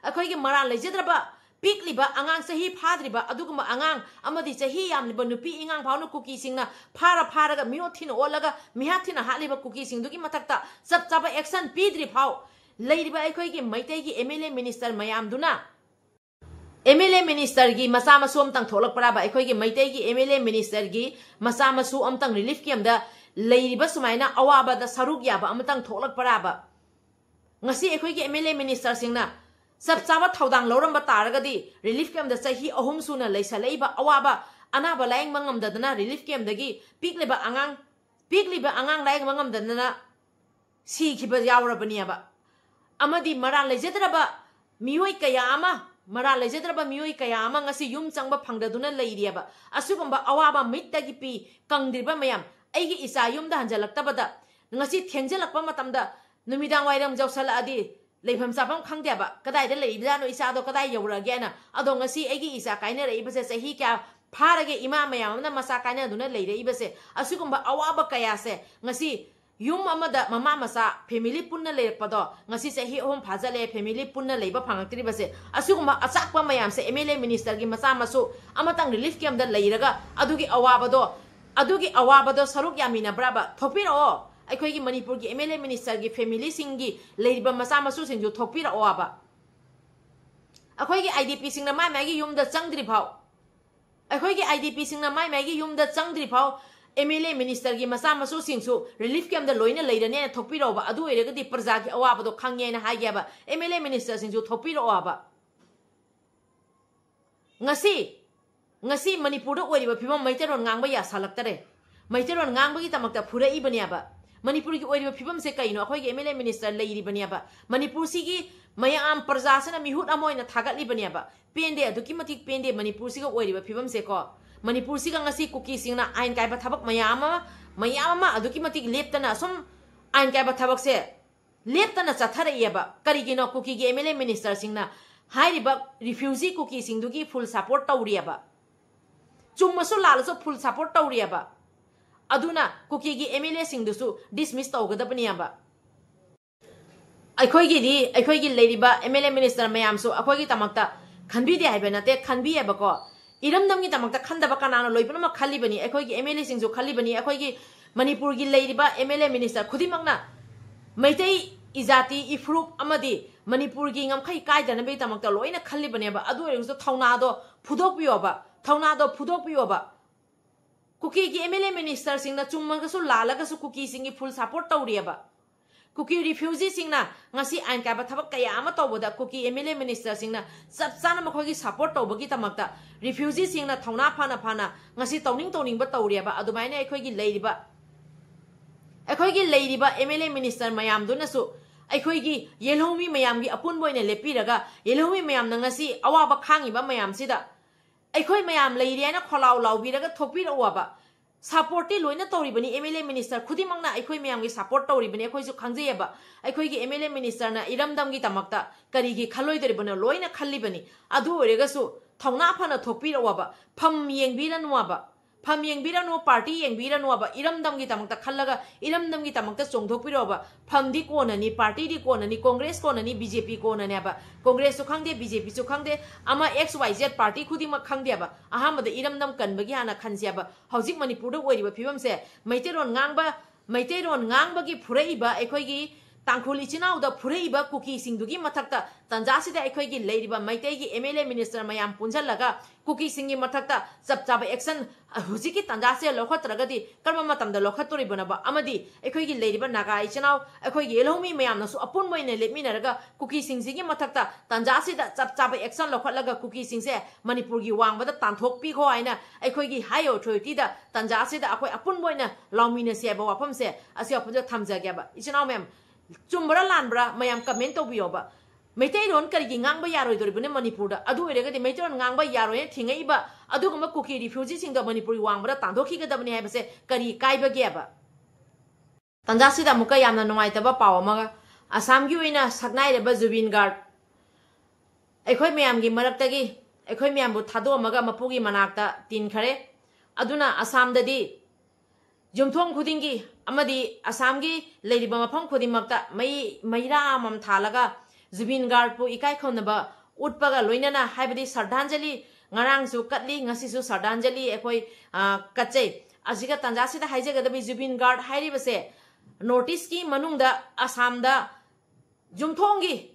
ꯑꯩꯈꯣꯏꯒꯤ ꯃꯔꯥꯜ ꯂꯩꯖꯗ꯭ꯔꯕ ꯄꯤꯛꯂꯤꯕ ꯑꯉꯥꯡ, ꯆꯍꯤ ꯐꯥꯗ꯭ꯔꯤꯕ ꯑꯗꯨꯒꯨꯝꯕ ꯑꯉꯥꯡ ꯑꯃꯗꯤ ꯆꯍꯤ ꯌꯥꯝꯂꯤꯕ ꯅꯨꯄꯤ ꯑꯉꯥꯡ ꯐꯥꯎꯅ ꯀꯨꯀꯤꯁꯤꯡꯅ ꯐꯥꯔ ꯐꯥꯔꯒ ꯃꯤꯑꯣꯠ ꯊꯤꯅ ꯑꯣꯜꯂꯒ ꯃꯤꯍꯥꯠ ꯊꯤꯅ ꯍꯥꯠꯂꯤꯕ ꯀꯨꯀꯤꯁꯤꯡꯗꯨꯒꯤ ꯃꯊꯛꯇ ꯆꯞ ꯆꯥꯕ action ꯄꯤꯗ꯭ꯔꯤ ꯐꯥꯎ ꯂꯩꯔꯤꯕ ꯑꯩꯈꯣꯏꯒꯤ ꯃꯩꯇꯩꯒꯤ MLA minister ꯃꯌꯥꯝꯗꯨꯅ MLA ministerꯒꯤ ꯃꯆꯥ ꯃꯁꯨ ꯑꯝꯇꯪ ꯊꯣꯛꯂꯛꯄ꯭ꯔꯥꯕ? ꯑꯩꯈꯣꯏꯒꯤ ꯃꯩꯇꯩꯒꯤ MLA ministerꯒꯤ ꯃꯆꯥ ꯃꯁꯨ ꯑꯝꯇꯪ relief campꯇ ꯂꯩꯔꯤꯕ ꯁꯨꯃꯥꯏꯅ ꯑꯋꯥꯕꯗ ꯁꯔꯨꯛ ꯌꯥꯕ ꯑꯃꯇꯪ ꯊꯣꯛꯂꯛꯄ꯭ꯔꯥꯕ? ꯉꯁꯤ ꯑꯩꯈꯣꯏꯒꯤ MLA ministerꯁꯤꯡꯅ ꯆꯞ ꯆꯥꯕ ꯊꯧꯗꯥꯡ ꯂꯧꯔꯝꯕ ꯇꯥꯔꯒꯗꯤ relief campꯇ ꯆꯍꯤ ꯑꯍꯨꯝ ꯁꯨꯅ ꯂꯩꯁꯜꯂꯛꯏꯕ ꯑꯋꯥꯕ, ꯑꯅꯥꯕ ꯂꯥꯌꯦꯡꯕ ꯉꯝꯗꯗꯅ relief campꯇꯒꯤ ꯄꯤꯛꯂꯤꯕ ꯑꯉꯥꯡ, ꯄꯤꯛꯂꯤꯕ ꯑꯉꯥꯡ ꯂꯥꯌꯦꯡꯕ ꯉꯝꯗꯗꯅ ꯁꯤꯈꯤꯕ ꯌꯥꯎꯔꯕꯅꯦꯕ꯫ ꯑꯃꯗꯤ ꯃꯔꯥꯜ ꯂꯩꯖꯗ꯭ꯔꯕ ꯃꯤꯑꯣꯏ ꯀꯌꯥ ꯑꯃ, ꯃꯔꯥꯜ ꯂꯩꯖꯗ꯭ꯔꯕ ꯃꯤꯑꯣꯏ ꯀꯌꯥ ꯑꯃ ꯉꯁꯤ ꯌꯨꯝ ꯆꯪꯕ ꯐꯪꯗꯗꯨꯅ ꯂꯩꯔꯤꯑꯕ꯫ ꯑꯁꯤꯒꯨꯝꯕ ꯑꯋꯥꯕ ꯃꯤꯠꯇꯒꯤ ꯄꯤ ꯀꯪꯗ꯭ꯔꯤꯕ ꯃꯌꯥꯝ, ꯑꯩꯒꯤ ꯏꯆꯥ ꯌꯨꯝꯗ ꯍꯟꯖꯜꯂꯛꯇꯕꯗ ꯉꯁꯤ ꯊꯦꯡꯖꯤꯜꯂꯛꯄ ꯃꯇꯝꯗ ꯅꯨꯃꯤꯗꯥꯡ ꯋꯥꯏꯔꯝ ꯌꯧꯁꯜꯂꯛꯑꯗꯤ ꯂꯩꯐꯝ ꯆꯥꯐꯝ ꯈꯪꯗꯦꯕ꯫ ꯀꯗꯥꯏꯗ ꯂꯩꯔꯤꯕꯖꯥꯠꯅꯣ ꯏꯆꯥꯗꯣ, ꯀꯗꯥꯏ ꯌꯧꯔꯛꯑꯒꯦꯅ? ꯑꯗꯣ ꯉꯁꯤ ꯑꯩꯒꯤ ꯏꯆꯥ ꯀꯥꯏꯅꯔꯛꯏꯕꯁꯦ ꯆꯍꯤ ꯀꯌꯥ ꯐꯥꯔꯒꯦ? ꯏꯃꯥ ꯃꯌꯥꯝ ꯑꯃꯅ ꯃꯆꯥ ꯀꯥꯏꯅꯗꯨꯅ ꯂꯩꯔꯛꯏꯕꯁꯦ, ꯑꯁꯤꯒꯨꯝꯕ ꯑꯋꯥꯕ ꯀꯌꯥꯁꯦ ꯉꯁꯤ ꯌꯨꯝ ꯑꯃꯗ ꯃꯃꯥ ꯃꯆꯥ family ꯄꯨꯟꯅ ꯂꯩꯔꯛꯄꯗꯣ ꯉꯁꯤ ꯆꯍꯤ ꯑꯍꯨꯝ ꯐꯥꯖꯜꯂꯛꯑꯦ, family ꯄꯨꯟꯅ ꯂꯩꯕ ꯐꯪꯉꯛꯇ꯭ꯔꯤꯕꯁꯦ꯫ ꯑꯁꯤꯒꯨꯝꯕ ꯑꯆꯥꯛꯄ ꯃꯌꯥꯝꯁꯦ MLA ministerꯒꯤ ꯃꯆꯥ ꯃꯁꯨ ꯑꯃꯇꯪ relief campꯇ ꯂꯩꯔꯒ ꯑꯗꯨꯒꯤ ꯑꯋꯥꯕꯗꯣ, ꯑꯗꯨꯒꯤ ꯑꯋꯥꯕꯗꯣ ꯁꯔꯨꯛ ꯌꯥꯃꯤꯟꯅꯕ꯭ꯔꯕ? ꯊꯣꯛꯄꯤꯔꯛꯑꯣ꯫ ꯑꯩꯈꯣꯏꯒꯤ ꯃꯅꯤꯄꯨꯔꯒꯤ MLA ministerꯒꯤ familyꯁꯤꯡꯒꯤ ꯂꯩꯔꯤꯕ ꯃꯆꯥ ꯃꯁꯨꯁꯤꯡꯁꯨ ꯊꯣꯛꯄꯤꯔꯛꯑꯣꯕ꯫ ꯑꯩꯈꯣꯏꯒꯤ IDPꯁꯤꯡꯅ ꯃꯥꯏ ꯃꯥꯏꯒꯤ ꯌꯨꯝꯗ ꯆꯪꯗ꯭ꯔꯤ ꯐꯥꯎ, ꯑꯩꯈꯣꯏꯒꯤ IDPꯁꯤꯡꯅ ꯃꯥꯏ ꯃꯥꯏꯒꯤ ꯌꯨꯝꯗ ꯆꯪꯗ꯭ꯔꯤ ꯐꯥꯎ MLA ministerꯒꯤ ꯃꯆꯥ ꯃꯁꯨꯁꯤꯡꯁꯨ relief campꯇ ꯂꯣꯏꯅ ꯂꯩꯔꯅꯦꯅ ꯊꯣꯛꯄꯤꯔꯛꯑꯣꯕ꯫ ꯑꯗꯨ ꯑꯣꯏꯔꯒꯗꯤ ꯄ꯭ꯔꯖꯥꯒꯤ ꯑꯋꯥꯕꯗꯣ ꯈꯪꯉꯦꯅ ꯍꯥꯏꯒꯦꯕ꯫ MLA ministerꯁꯤꯡꯁꯨ ꯊꯣꯛꯄꯤꯔꯛꯑꯣꯕ꯫ ꯉꯁꯤ, ꯉꯁꯤ ꯃꯅꯤꯄꯨꯔꯗ ꯑꯣꯏꯔꯤꯕ ꯐꯤꯕꯝ, ꯃꯩꯇꯩꯂꯣꯟ ꯉꯥꯡꯕ ꯌꯥꯁꯜꯂꯛꯇꯔꯦ꯫ ꯃꯩꯇꯩꯂꯣꯟ ꯉꯥꯡꯕꯒꯤꯗꯃꯛꯇ ꯐꯨꯔꯛꯏꯕꯅꯦꯕ꯫ ꯃꯅꯤꯄꯨꯔꯒꯤ ꯑꯣꯏꯔꯤꯕ ꯐꯤꯕꯝꯁꯦ ꯀꯩꯅꯣ? ꯑꯩꯈꯣꯏꯒꯤ MLA minister ꯂꯩꯔꯤꯕꯅꯦꯕ, ꯃꯅꯤꯄꯨꯔꯁꯤꯒꯤ ꯃꯌꯥꯝ ꯄ꯭ꯔꯖꯥꯁꯤꯅ ꯃꯤꯍꯨꯠ ꯑꯃ ꯑꯣꯏꯅ ꯊꯥꯒꯠꯂꯤꯕꯅꯦꯕ꯫ ꯄꯦꯟꯗꯦ, ꯑꯗꯨꯛꯀꯤ ꯃꯇꯤꯛ ꯄꯦꯟꯗꯦ ꯃꯅꯤꯄꯨꯔꯁꯤꯒ ꯑꯣꯏꯔꯤꯕ ꯐꯤꯕꯝꯁꯦꯀꯣ꯫ ꯃꯅꯤꯄꯨꯔꯁꯤꯒ ꯉꯁꯤ ꯀꯨꯀꯤꯁꯤꯡꯅ ꯑꯥꯏꯟ ꯀꯥꯏꯕ ꯊꯕꯛ ꯃꯌꯥꯝ ꯑꯃ, ꯃꯌꯥꯝ ꯑꯃ ꯑꯗꯨꯛꯀꯤ ꯃꯇꯤꯛ ꯂꯦꯞꯇꯅ ꯁꯨꯝ ꯑꯥꯏꯟ ꯀꯥꯏꯕ ꯊꯕꯛꯁꯦ ꯂꯦꯞꯇꯅ ꯆꯠꯊꯔꯛꯏꯑꯕ꯫ ꯀꯔꯤꯒꯤꯅꯣ? ꯀꯨꯀꯤꯒꯤ MLA ministerꯁꯤꯡꯅ ꯍꯥꯏꯔꯤꯕ refugee ꯀꯨꯀꯤꯁꯤꯡꯗꯨꯒꯤ full support ꯇꯧꯔꯤꯑꯕ꯫ ꯆꯨꯝꯃꯁꯨ ꯂꯥꯜꯂꯁꯨ full support ꯇꯧꯔꯤꯑꯕ꯫ ꯑꯗꯨꯅ ꯀꯨꯀꯤꯒꯤ MLAꯁꯤꯡꯗꯨꯁꯨ dismiss ꯇꯧꯒꯗꯕꯅꯦꯕ꯫ ꯑꯩꯈꯣꯏꯒꯤꯗꯤ, ꯑꯩꯈꯣꯏꯒꯤ ꯂꯩꯔꯤꯕ MLA minister ꯃꯌꯥꯝꯁꯨ ꯑꯩꯈꯣꯏꯒꯤꯗꯃꯛꯇ ꯈꯟꯕꯤꯗꯦ ꯍꯥꯏꯕ ꯅꯠꯇꯦ, ꯈꯟꯕꯤꯌꯦꯕꯀꯣ꯫ ꯏꯔꯝꯗꯝꯒꯤꯗꯃꯛꯇ ꯈꯟꯗꯕ ꯀꯅꯥꯅꯣ? ꯂꯣꯏ ꯄꯨꯝꯅꯃꯛ ꯈꯜꯂꯤꯕꯅꯤ꯫ ꯑꯩꯈꯣꯏꯒꯤ MLAꯁꯤꯡꯁꯨ ꯈꯜꯂꯤꯕꯅꯤ꯫ ꯑꯩꯈꯣꯏꯒꯤ ꯃꯅꯤꯄꯨꯔꯒꯤ ꯂꯩꯔꯤꯕ MLA minister ꯈꯨꯗꯤꯡꯃꯛꯅ ꯃꯩꯇꯩ ꯏꯖꯥꯇꯤ, ꯏꯐꯨꯔꯨꯞ ꯑꯃꯗꯤ ꯃꯅꯤꯄꯨꯔꯒꯤ ꯉꯝꯈꯩ ꯀꯥꯏꯗꯅꯕꯒꯤꯗꯃꯛꯇ ꯂꯣꯏꯅ ꯈꯜꯂꯤꯕꯅꯦꯕ꯫ ꯑꯗꯨ ꯑꯣꯏꯔꯒꯁꯨ ꯊꯧꯅꯥꯗꯣ ꯐꯨꯗꯣꯛꯄꯤꯌꯣꯕ, ꯊꯧꯅꯥꯗꯣ ꯐꯨꯗꯣꯛꯄꯤꯌꯣꯕ꯫ ꯀꯨꯀꯤꯒꯤ MLA ministerꯁꯤꯡꯅ ꯆꯨꯝꯃꯒꯁꯨ ꯂꯥꯜꯂꯒꯁꯨ ꯀꯨꯀꯤꯁꯤꯡꯒꯤ full support ꯇꯧꯔꯤꯑꯕ꯫ ꯀꯨꯀꯤ refugeeꯁꯤꯡꯅ ꯉꯁꯤ ꯑꯥꯏꯟ ꯀꯥꯏꯕ ꯊꯕꯛ ꯀꯌꯥ ꯑꯃ ꯇꯧꯕꯗ ꯀꯨꯀꯤ MLA ministerꯁꯤꯡꯅ ꯆꯞ ꯆꯥꯅ ꯃꯈꯣꯏꯒꯤ support ꯇꯧꯕꯒꯤꯗꯃꯛꯇ refugeeꯁꯤꯡꯅ ꯊꯧꯅꯥ ꯐꯅ ꯐꯅ ꯉꯁꯤ ꯇꯧꯅꯤꯡ ꯇꯧꯅꯤꯡꯕ ꯇꯧꯔꯤꯑꯕ꯫ ꯑꯗꯨꯃꯥꯏꯅ ꯑꯩꯈꯣꯏꯒꯤ ꯂꯩꯔꯤꯕ, ꯑꯩꯈꯣꯏꯒꯤ ꯂꯩꯔꯤꯕ MLA minister ꯃꯌꯥꯝꯗꯨꯅꯁꯨ ꯑꯩꯈꯣꯏꯒꯤ ꯌꯦꯜꯍꯧꯃꯤ ꯃꯌꯥꯝꯒꯤ ꯑꯄꯨꯟꯕ ꯑꯣꯏꯅ ꯂꯦꯞꯄꯤꯔꯒ ꯌꯦꯜꯍꯧꯃꯤ ꯃꯌꯥꯝꯅ ꯉꯁꯤ ꯑꯋꯥꯕ ꯈꯥꯡꯉꯤꯕ ꯃꯌꯥꯝꯁꯤꯗ ꯑꯩꯈꯣꯏ ꯃꯌꯥꯝ ꯂꯩꯔꯦ ꯍꯥꯏꯅ ꯈꯣꯜꯂꯥꯎ ꯂꯥꯎꯕꯤꯔꯒ ꯊꯣꯛꯄꯤꯔꯛꯑꯣꯕ꯫ Supportꯇꯤ ꯂꯣꯏꯅ ꯇꯧꯔꯤꯕꯅꯤ꯫ MLA minister ꯈꯨꯗꯤꯡꯃꯛꯅ ꯑꯩꯈꯣꯏ ꯃꯌꯥꯝꯒꯤ support ꯇꯧꯔꯤꯕꯅꯤ, ꯑꯩꯈꯣꯏꯁꯨ ꯈꯪꯖꯩꯑꯕ꯫ ꯑꯩꯈꯣꯏꯒꯤ MLA ministerꯅ ꯏꯔꯝꯗꯝꯒꯤꯗꯃꯛꯇ ꯀꯔꯤꯒꯤ ꯈꯜꯂꯣꯏꯗꯣꯔꯤꯕꯅꯣ? ꯂꯣꯏꯅ ꯈꯜꯂꯤꯕꯅꯤ꯫ ꯑꯗꯨ ꯑꯣꯏꯔꯒꯁꯨ ꯊꯧꯅꯥ ꯐꯅ ꯊꯣꯛꯄꯤꯔꯛꯑꯣꯕ, ꯐꯝ ꯌꯦꯡꯕꯤꯔꯅꯨꯕ, ꯐꯝ ꯌꯦꯡꯕꯤꯔꯅꯨ, party ꯌꯦꯡꯕꯤꯔꯅꯨꯕ, ꯏꯔꯝꯗꯝꯒꯤꯗꯃꯛꯇ ꯈꯜꯂꯒ ꯏꯔꯝꯗꯝꯒꯤꯗꯃꯛꯇ ꯆꯣꯡꯊꯣꯛꯄꯤꯔꯛꯑꯣꯕ꯫ ꯐꯝꯗꯤ ꯀꯣꯟꯅꯅꯤ, partyꯗꯤ ꯀꯣꯟꯅꯅꯤ, Congress ꯀꯣꯟꯅꯅꯤ, BJP ꯀꯣꯟꯅꯅꯦꯕ꯫ Congressꯁꯨ ꯈꯪꯗꯦ, BJPꯁꯨ ꯈꯪꯗꯦ, ꯑꯃ XYZ party ꯈꯨꯗꯤꯡꯃꯛ ꯈꯪꯗꯦꯕ꯫ ꯑꯍꯥꯟꯕꯗ ꯏꯔꯝꯗꯝ ꯀꯟꯕꯒꯤ ꯍꯥꯟꯅ ꯈꯟꯁꯦꯕ꯫ ꯍꯧꯖꯤꯛ ꯃꯅꯤꯄꯨꯔꯗ ꯑꯣꯏꯔꯤꯕ ꯐꯤꯕꯝꯁꯦ ꯃꯩꯇꯩꯂꯣꯟ ꯉꯥꯡꯕ, ꯃꯩꯇꯩꯂꯣꯟ ꯉꯥꯡꯕꯒꯤ ꯐꯨꯔꯛꯏꯕ ꯑꯩꯈꯣꯏꯒꯤ ꯇꯥꯡꯈꯨꯜ ꯏꯆꯤꯟ ꯏꯅꯥꯎꯗ ꯐꯨꯔꯛꯏꯕ ꯀꯨꯀꯤꯁꯤꯡꯗꯨꯒꯤ ꯃꯊꯛꯇ ꯇꯥꯟꯖꯥꯁꯤꯗ ꯑꯩꯈꯣꯏꯒꯤ ꯂꯩꯔꯤꯕ ꯃꯩꯇꯩꯒꯤ M L A minister ꯃꯌꯥꯝ ꯄꯨꯟꯁꯤꯜꯂꯒ ꯀꯨꯀꯤꯁꯤꯡꯒꯤ ꯃꯊꯛꯇ ꯆꯞ ꯆꯥꯕ action ꯍꯧꯖꯤꯛꯀꯤ ꯇꯥꯟꯖꯥꯁꯦ ꯂꯧꯈꯠꯇ꯭ꯔꯒꯗꯤ ꯀꯔꯝꯕ ꯃꯇꯝꯗ ꯂꯧꯈꯠꯇꯣꯔꯤꯕꯅꯣꯕ? ꯑꯃꯗꯤ ꯑꯩꯈꯣꯏꯒꯤ ꯂꯩꯔꯤꯕ ꯅꯥꯒꯥ ꯏꯆꯤꯟ ꯏꯅꯥꯎ, ꯑꯩꯈꯣꯏꯒꯤ ꯌꯦꯜꯍꯧꯃꯤ ꯃꯌꯥꯝꯅꯁꯨ ꯑꯄꯨꯟꯕ ꯑꯣꯏꯅ ꯂꯦꯞꯃꯤꯟꯅꯔꯒ ꯀꯨꯀꯤꯁꯤꯡꯁꯤꯒꯤ ꯃꯊꯛꯇ ꯇꯥꯟꯖꯥꯁꯤꯗ ꯆꯞ ꯆꯥꯕ action ꯂꯧꯈꯠꯂꯒ ꯀꯨꯀꯤꯁꯤꯡꯁꯦ ꯃꯅꯤꯄꯨꯔꯒꯤ ꯋꯥꯡꯃꯗ ꯇꯥꯟꯊꯣꯛꯄꯤꯈꯣ ꯍꯥꯏꯅ ꯑꯩꯈꯣꯏꯒꯤ high authority ꯗ ꯇꯥꯟꯖꯥꯁꯤꯗ ꯑꯩꯈꯣꯏ ꯑꯄꯨꯟꯕ ꯑꯣꯏꯅ ꯂꯥꯎꯃꯤꯟꯅꯁꯤ ꯍꯥꯏꯕ ꯋꯥꯐꯝꯁꯦ ꯑꯁꯤ ꯋꯥꯐꯝꯁꯦ ꯊꯝꯖꯒꯦꯕ꯫ ꯏꯆꯤꯟ ꯏꯅꯥꯎ ꯃꯌꯥꯝ, ꯆꯨꯝꯕ꯭ꯔꯥ ꯂꯥꯟꯕ꯭ꯔꯥ ꯃꯌꯥꯝ comment ꯇꯧꯕꯤꯌꯣꯕ꯫ ꯃꯩꯇꯩꯂꯣꯟ ꯀꯔꯤꯒꯤ ꯉꯥꯡꯕ ꯌꯥꯔꯣꯏꯗꯣꯔꯤꯕꯅꯣ ꯃꯅꯤꯄꯨꯔꯗ? ꯑꯗꯨ ꯑꯣꯏꯔꯒꯗꯤ ꯃꯩꯇꯩꯂꯣꯟ ꯉꯥꯡꯕ ꯌꯥꯔꯣꯏꯅ ꯊꯤꯡꯉꯛꯏꯕ ꯑꯗꯨꯒꯨꯝꯕ ꯀꯨꯀꯤ refugee ꯁꯤꯡꯗꯣ ꯃꯅꯤꯄꯨꯔꯒꯤ ꯋꯥꯡꯃꯗ ꯇꯥꯟꯊꯣꯛꯈꯤꯒꯗꯕꯅꯤ ꯍꯥꯏꯕꯁꯦ ꯀꯔꯤ ꯀꯥꯏꯕꯒꯦꯕ? ꯇꯥꯟꯖꯥꯁꯤꯗ ꯑꯃꯨꯛꯀ ꯌꯥꯝꯅ ꯅꯨꯡꯉꯥꯏꯇꯕ ꯄꯥꯎ ꯑꯃꯒ, ꯑꯁꯥꯝꯒꯤ ꯑꯣꯏꯅ ꯁꯛꯅꯥꯏꯔꯕ ꯖꯨꯕꯤꯟ ꯒꯥꯔꯗ ꯑꯩꯈꯣꯏ ꯃꯌꯥꯝꯒꯤ ꯃꯔꯛꯇꯒꯤ ꯑꯩꯈꯣꯏ ꯃꯌꯥꯝꯕꯨ ꯊꯥꯗꯣꯛꯑꯝꯃꯒ ꯃꯄꯨꯒꯤ ꯃꯅꯥꯛꯇ ꯇꯤꯟꯈꯔꯦ꯫ ꯑꯗꯨꯅ ꯑꯁꯥꯝꯗꯗꯤ ꯌꯨꯝꯊꯣꯡ ꯈꯨꯗꯤꯡꯒꯤ ꯑꯃꯗꯤ ꯑꯁꯥꯝꯒꯤ ꯂꯩꯔꯤꯕ ꯃꯐꯝ ꯈꯨꯗꯤꯡꯃꯛꯇ ꯃꯩ, ꯃꯩꯔꯥ ꯑꯃꯃꯝ ꯊꯥꯜꯂꯒ ꯖꯨꯕꯤꯟ ꯒꯥꯔꯗꯄꯨ ꯏꯀꯥꯏ ꯈꯨꯝꯅꯕ ꯎꯠꯄꯒ ꯂꯣꯏꯅꯅ, ꯍꯥꯏꯕꯗꯤ ꯁ꯭ꯔꯗꯥꯟꯖꯂꯤ, ꯉꯔꯥꯡꯁꯨ ꯀꯠꯂꯤ, ꯉꯁꯤꯁꯨ ꯁ꯭ꯔꯗꯥꯟꯖꯂꯤ ꯑꯩꯈꯣꯏ, ꯑ, ꯀꯠꯆꯩ꯫ ꯑꯁꯤꯒ ꯇꯥꯟꯖꯥꯁꯤꯗ ꯍꯥꯏꯖꯒꯗꯕꯤ, ꯖꯨꯕꯤꯟ ꯒꯥꯔꯗ ꯍꯥꯏꯔꯤꯕꯁꯦ North East ꯀꯤ ꯃꯅꯨꯡꯗ ꯑꯁꯥꯝꯗ ꯌꯨꯝꯊꯣꯡꯒꯤ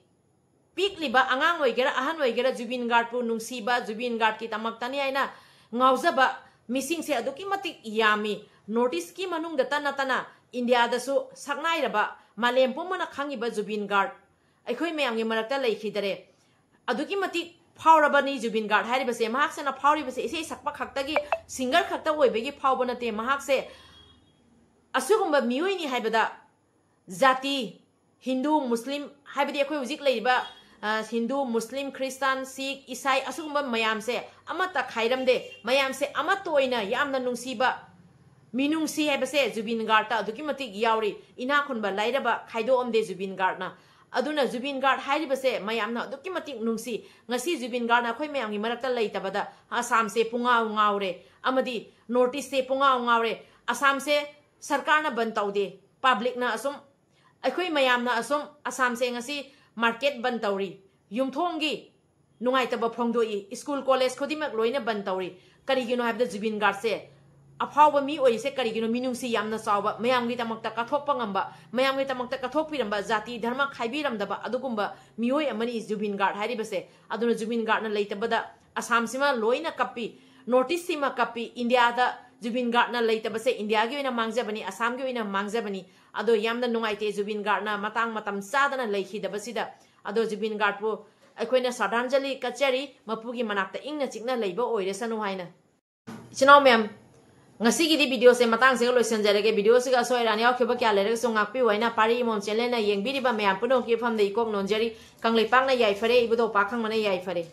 ꯄꯤꯛꯂꯤꯕ ꯑꯉꯥꯡ ꯑꯣꯏꯒꯦꯔꯥ, ꯑꯍꯟ ꯑꯣꯏꯒꯦꯔꯥ, ꯖꯨꯕꯤꯟ ꯒꯥꯔꯗꯄꯨ ꯅꯨꯡꯁꯤꯕ, ꯖꯨꯕꯤꯟ ꯒꯥꯔꯗꯀꯤꯗꯃꯛꯇꯅꯤ ꯍꯥꯏꯅ ꯉꯥꯎꯖꯕ ꯃꯤꯁꯤꯡꯁꯦ ꯑꯗꯨꯛꯀꯤ ꯃꯇꯤꯛ ꯌꯥꯝꯃꯤ꯫ North East ꯀꯤ ꯃꯅꯨꯡꯗꯇ ꯅꯠꯇꯅ ꯏꯟꯗꯤꯌꯥꯗꯁꯨ ꯁꯛꯅꯥꯏꯔꯕ, ꯃꯥꯂꯦꯝ ꯄꯨꯝꯕꯅ ꯈꯪꯉꯤꯕ ꯖꯨꯕꯤꯟ ꯒꯥꯔꯗ ꯑꯩꯈꯣꯏ ꯃꯌꯥꯝꯒꯤ ꯃꯔꯛꯇ ꯂꯩꯈꯤꯗꯔꯦ꯫ ꯑꯗꯨꯛꯀꯤ ꯃꯇꯤꯛ ꯐꯥꯎꯔꯕꯅꯤ ꯖꯨꯕꯤꯟ ꯒꯥꯔꯗ ꯍꯥꯏꯔꯤꯕꯁꯦ꯫ ꯃꯍꯥꯛꯁꯤꯅ ꯐꯥꯎꯔꯤꯕꯁꯦ ꯏꯁꯩ ꯁꯛꯄ ꯈꯛꯇꯒꯤ, singer ꯈꯛꯇ ꯑꯣꯏꯕꯒꯤ ꯐꯥꯎꯕ ꯅꯠꯇꯦ꯫ ꯃꯍꯥꯛꯁꯦ ꯑꯁꯤꯒꯨꯝꯕ ꯃꯤꯑꯣꯏꯅꯤ ꯍꯥꯏꯕꯗ ꯖꯥꯇꯤ, ꯍꯤꯟꯗꯨ, ꯃꯨꯁꯂꯤꯝ, ꯍꯥꯏꯕꯗꯤ ꯑꯩꯈꯣꯏ ꯍꯧꯖꯤꯛ ꯂꯩꯔꯤꯕ, ꯑ, ꯍꯤꯟꯗꯨ, ꯃꯨꯁꯂꯤꯝ, ꯈ꯭ꯔꯤꯁꯇꯥꯟ, ꯁꯤꯈ, ꯏꯁꯥꯏ, ꯑꯁꯤꯒꯨꯝꯕ ꯃꯌꯥꯝꯁꯦ ꯑꯃꯠꯇ ꯈꯥꯏꯔꯝꯗꯦ꯫ ꯃꯌꯥꯝꯁꯦ ꯑꯃꯠꯇ ꯑꯣꯏꯅ ꯌꯥꯝꯅ ꯅꯨꯡꯁꯤꯕ, ꯃꯤꯅꯨꯡꯁꯤ ꯍꯥꯏꯕꯁꯦ ꯖꯨꯕꯤꯟ ꯒꯥꯔꯗꯇ ꯑꯗꯨꯛꯀꯤ ꯃꯇꯤꯛ ꯌꯥꯎꯔꯤ꯫ ꯏꯅꯥꯛ ꯈꯨꯟꯕ ꯂꯥꯏꯔꯕ ꯈꯥꯏꯗꯣꯛꯑꯝꯗꯦ ꯖꯨꯕꯤꯟ ꯒꯥꯔꯗꯅ꯫ ꯑꯗꯨꯅ ꯖꯨꯕꯤꯟ ꯒꯥꯔꯗ ꯍꯥꯏꯔꯤꯕꯁꯦ ꯃꯌꯥꯝꯅ ꯑꯗꯨꯛꯀꯤ ꯃꯇꯤꯛ ꯅꯨꯡꯁꯤ꯫ ꯉꯁꯤ ꯖꯨꯕꯤꯟ ꯒꯥꯔꯗꯅ ꯑꯩꯈꯣꯏ ꯃꯌꯥꯝꯒꯤ ꯃꯔꯛꯇ ꯂꯩꯇꯕꯗ ꯑꯁꯥꯝꯁꯦ ꯄꯨꯡꯉꯥꯎ ꯉꯥꯎꯔꯦ, ꯑꯃꯗꯤ North East ꯁꯦ ꯄꯨꯡꯉꯥꯎ ꯉꯥꯎꯔꯦ꯫ ꯑꯁꯥꯝꯁꯦ ꯁꯔꯀꯥꯔꯅ ꯕꯟ ꯇꯧꯗꯦ, public ꯅ ꯑꯁꯨꯝ, ꯑꯩꯈꯣꯏ ꯃꯌꯥꯝꯅ ꯑꯁꯨꯝ ꯑꯁꯥꯝꯁꯦ ꯉꯁꯤ market ꯕꯟ ꯇꯧꯔꯤ, ꯌꯨꯝꯊꯣꯡꯒꯤ ꯅꯨꯡꯉꯥꯏꯇꯕ ꯐꯣꯡꯗꯣꯛꯏ, school college ꯈꯨꯗꯤꯡꯃꯛ ꯂꯣꯏꯅ ꯕꯟ ꯇꯧꯔꯤ꯫ ꯀꯔꯤꯒꯤꯅꯣ ꯍꯥꯏꯕꯗ ꯖꯨꯕꯤꯟ ꯒꯥꯔꯗꯁꯦ ꯑꯐꯥꯎꯕ ꯃꯤ ꯑꯣꯏꯔꯤꯁꯦ ꯀꯔꯤꯒꯤꯅꯣ? ꯃꯤꯅꯨꯡꯁꯤ ꯌꯥꯝꯅ ꯆꯥꯎꯕ, ꯃꯌꯥꯝꯒꯤꯗꯃꯛꯇ ꯀꯠꯊꯣꯛꯄ ꯉꯝꯕ, ꯃꯌꯥꯝꯒꯤꯗꯃꯛꯇ ꯀꯠꯊꯣꯛꯄꯤꯔꯝꯕ, ꯖꯥꯇꯤ ꯙꯔꯃ ꯈꯥꯏꯕꯤꯔꯝꯗꯕ ꯑꯗꯨꯒꯨꯝꯕ ꯃꯤꯑꯣꯏ ꯑꯃꯅꯤ ꯖꯨꯕꯤꯟ ꯒꯥꯔꯗ ꯍꯥꯏꯔꯤꯕꯁꯦ꯫ ꯑꯗꯨꯅ ꯖꯨꯕꯤꯟ ꯒꯥꯔꯗꯅ ꯂꯩꯇꯕꯗ ꯑꯁꯥꯝꯁꯤꯃ ꯂꯣꯏꯅ ꯀꯞꯄꯤ, ꯅꯣꯔꯠ ꯏꯁꯁꯤꯃ ꯀꯞꯄꯤ꯫ ꯏꯟꯗꯤꯌꯥꯗ ꯖꯨꯕꯤꯟ ꯒꯥꯔꯗꯅ ꯂꯩꯇꯕꯁꯦ ꯏꯟꯗꯤꯌꯥꯒꯤ ꯑꯣꯏꯅ ꯃꯥꯡꯖꯕꯅꯤ, ꯑꯁꯥꯝꯒꯤ ꯑꯣꯏꯅ ꯃꯥꯡꯖꯕꯅꯤ꯫ ꯑꯗꯣ ꯌꯥꯝꯅ ꯅꯨꯡꯉꯥꯏꯇꯦ ꯖꯨꯕꯤꯟ ꯒꯥꯔꯗꯅ ꯃꯇꯥꯡ ꯃꯇꯝ ꯆꯥꯗꯅ ꯂꯩꯈꯤꯗꯕꯁꯤꯗ꯫ ꯑꯗꯣ ꯖꯨꯕꯤꯟ ꯒꯥꯔꯗꯄꯨ ꯑꯩꯈꯣꯏꯅ ꯁ꯭ꯔꯗꯥꯟꯖꯂꯤ ꯀꯠꯆꯔꯤ, ꯃꯄꯨꯒꯤ ꯃꯅꯥꯛꯇ ꯏꯪꯅ ꯆꯤꯛꯅ ꯂꯩꯕ ꯑꯣꯏꯔꯁꯅꯨ ꯍꯥꯏꯅ꯫ ꯏꯆꯤꯟ ꯏꯅꯥꯎ ꯃꯌꯥꯝ, ꯉꯁꯤꯒꯤꯗꯤ ꯚꯤꯗꯤꯑꯣꯁꯦ ꯃꯇꯥꯡꯁꯤꯒ ꯂꯣꯏꯁꯤꯟꯖꯔꯒꯦ꯫ ꯚꯤꯗꯤꯑꯣꯁꯤꯒ ꯑꯁꯣꯏ ꯑꯔꯥꯟ ꯌꯥꯎꯈꯤꯕ ꯀꯌꯥ ꯂꯩꯔꯒꯁꯨ ꯉꯥꯛꯄꯤꯌꯨ ꯍꯥꯏꯅ ꯄꯥꯔꯤ ꯏꯃꯣꯝ ꯆꯦꯅꯦꯜꯅ ꯌꯦꯡꯕꯤꯔꯤꯕ ꯃꯌꯥꯝ ꯄꯨꯝꯅꯃꯛꯀꯤ ꯃꯐꯝꯗ ꯏꯀꯣꯛ ꯅꯣꯟꯖꯔꯤ꯫ ꯀꯪꯂꯩꯄꯥꯛꯅ ꯌꯥꯏꯐꯔꯦ, ꯏꯕꯨꯙꯧ ꯄꯥꯛꯈꯪꯕꯅ ꯌꯥꯏꯐꯔꯦ꯫